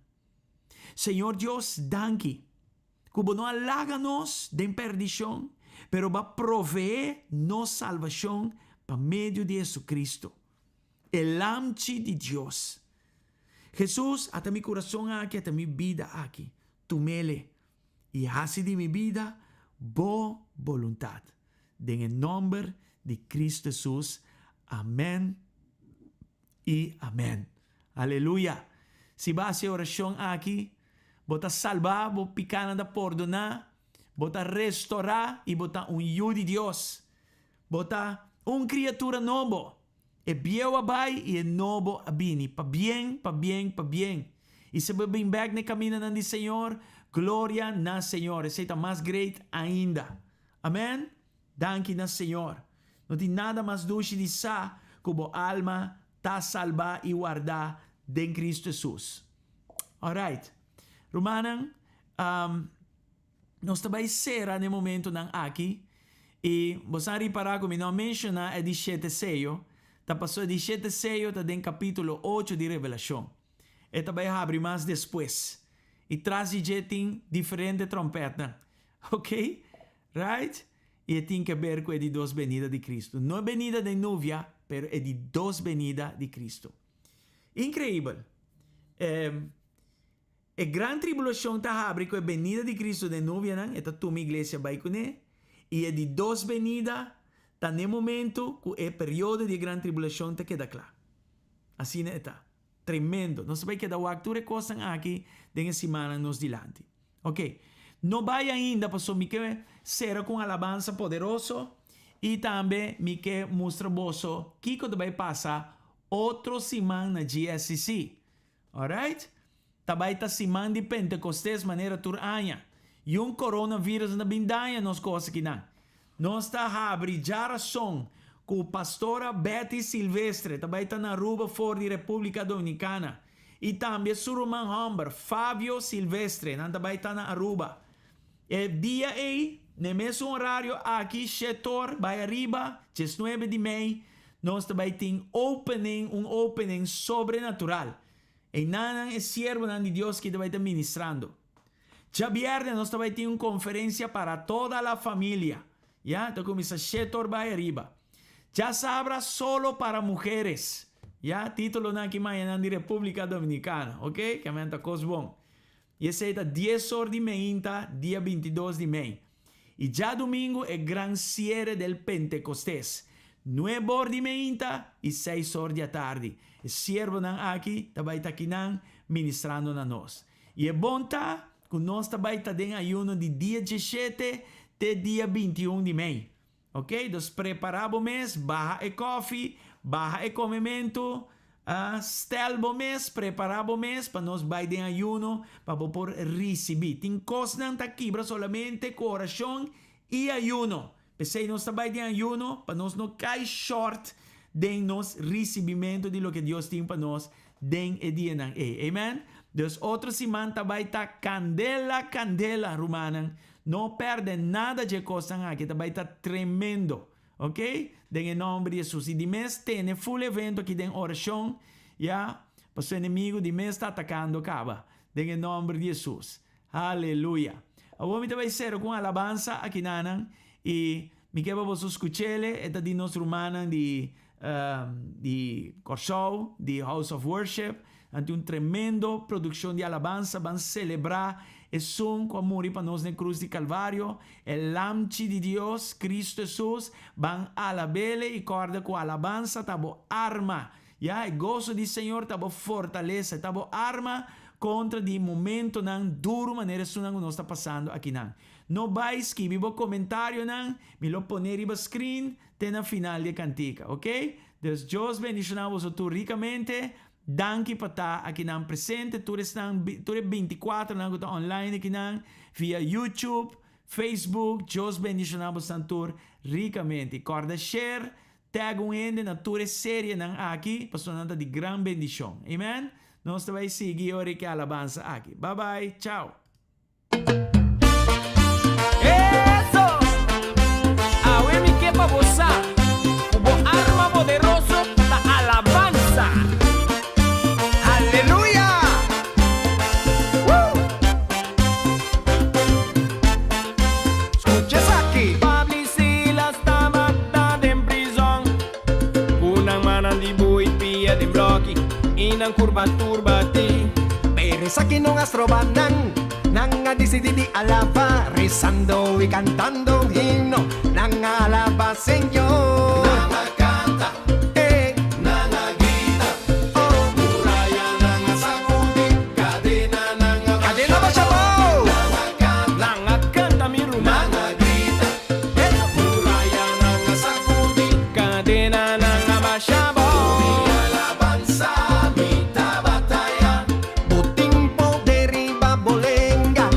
Señor Dios, danki ku bo no a laga nos den perdishon, pero bo a proveé nos salbashon pa medio di Hesukristu. E Lamchi di Dios. Hesus, ata mi kurason aki, ata mi bida aki. Tumele i hasi di mi bida Bo boluntat. Den e nomber di Cristo Hesus. Amen i amen. Aleluya! Si bo hasi e orashon aki, bo ta salbá, bo pikánan ta pordoná, bo ta restorá i bo ta un yu di Dios. Bo ta un kriatura nobo. E bieu a bai i e nobo a bini. Pabien, pabien, pabien. I si bo bin bek na e kamindanan di Señor, gloria na Señor. Esei ta mas great ainda. Amen. Danki na Señor. No tin nada mas dushi di sa ku bo alma ta salbá i wardá den Kristu Hesus. Alright. Rumannan, Nos ta bai sera n'e momentonan aki i bo sa ripará ku mi no a menshoná e di shete seyo, ta pasobra e di shete seyo ta den kapítulo ocho di Revelashon. E ta bai habri mas despues. I tras di dje tin diferente tròmpètnan. Ok? Right? I e tin ke ber ku e di dos benida di Kristu. No e benida den nuvia, pero e di dos benida di Kristu. Inkreibel! E e gran tribulashon ta habri ku e benida di Kristu den nuvianan, e ta tuma iglesia bai kuné, i e di dos benida ta n'e momentu ku e periodo di e gran tribulashon ta keda kla. Asina e ta. Tremendo. Nos ta bai keda wak tur e kosnan aki den e simannan nos dilanti. Ok. No bai ainda paso mi ke sera ku un alabansa poderoso i tambe mi ke mustra boso kiko ta bai pasa otro siman na GSCC. Alright? Ta bai ta siman di Pentekostes manera tur aña. I un coronavirus no ta bin daña nos kos akinan. Nos ta habri djarason ku Pastora Betty Silvestre ta bai ta na Aruba for di Republica Dominicana i tambe su ruman hòmber Fabio Silvestre nan ta bai ta na Aruba. E dia ei, n'e mesun orario aki, shetor bai ariba, diesnuebe di mei, nos ta bai tin opening, un opening sobrenatural. Einanan e siervonan di Dios ki ta bai ta ministrando. Djabièrnè nos ta bai tin un konferensia para toda la familia. Ya, ta kuminsá shetor bai ariba. Djasabra solo para mujeres. Ya, titulonan ki mañanan di Repúblika Dominikana, ok? Ke men ta kos bon. I esei ta dies or di meinta dia 22 di mei. I djadumingu e gran siere del Pentekostes, nuebe or di meinta i seis or di atardi. E siervonan aki ta bai ta akinan ministrando na nos. I e bon ta ku nos ta bai ta den ayuno di dia diesshete te dia 21 di mei. Ok, dus prepará bo mes, baha e kòfi, baha e komementu, ah, stèl bo mes, prepará bo mes pa nos bai den ayuno pa bo por risibí. Tin kosnan ta kibra solamente ku orashon i ayuno. P'esei nos ta bai den ayuno pa nos no kai shòrt den nos risibimentu di loke Dios tin pa nos den e dianan ei. Amen? Dus otro siman ta bai ta kandela kandela, rumannan. No pèrdè nada dje kosnan aki, ta bai ta tremendo. Ok? Den e nòmber di Hesus. I di mes tene full evento aki den orashon, ya, pasobra e enemigu di mes ta atakando kaba. Den e nòmber di Hesus. Aleluya. Awor mi ta bai sera ku un alabansa akinanan i mi ke pa boso skuch'ele. E ta di nos rumannan di di Kòrsou, di House of Worship. Nan tin un tremendo produkshon di alabansa. Ban selebrá esun ku a muri pa nos den krus di Kalvario, e Lamchi di Dios, Kristu Hesus. Ban alab'Ele i kòrda ku alabansa ta bo arma. Ya, e goso di Señor ta bo fortalesa, e ta bo arma kontra di momentonan duru manera esunnan ku nos ta pasando akinan. No bai skibi bo komentarionan, mi lo pone riba screen te na final di e kantika, ok? Dus Dios bendishoná boso tur rikamente. Danki pa ta akinan presente, tur esnan, tur e 24 nan ku ta online akinan, via YouTube, Facebook, Dios bendishoná bosonan tur rikamente. Kòrda share, Tag un hende na tur e serienan aki pasobra nan ta di gran bendishon. Amen. Nos ta bai sigui ora e ke alabansa aki. Bye bye. Chao. Eso! Awe mi ke pa bo sa ku bo arma poderoso ta alabansa. Aleluya! Woo! Skucha esaki! Pablo i Silas tabata den prizòn, ku nan mannan di bui pia den blòki i nan kurpa tur batí. Pero esaki no a stroba nan, nan a disidí di alabá, rezando i kantando un himno, nan a alabá Señor. Nan a kanta, Eh. nan a grita, Oh. Murayanan a sakudí, kadenanan a basha Kadena basha bou! Nan a kanta, Nan a kanta mi ruman. nan a grita, Murayanan a sakudí, Kadenanan a basha bou. Mi alabansa, mi ta bataya. Bo tin poder riba bo lenga,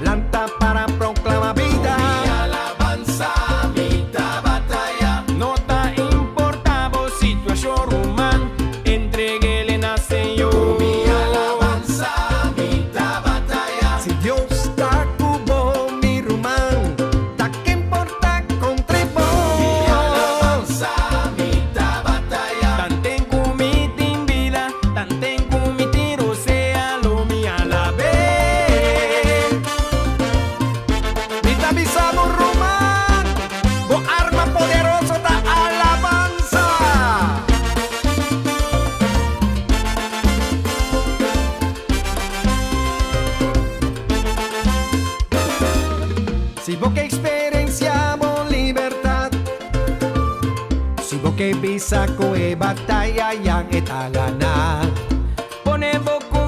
lanta para proclama bida. Mi alabansa, mi ta bataya. No ta. bisa bo ruman, bo arma poderoso ta alabansa. Si bo ke eksperensiá bo libertat, si bo ke bisa ku e bataya ya e ta ganá, Pone bo.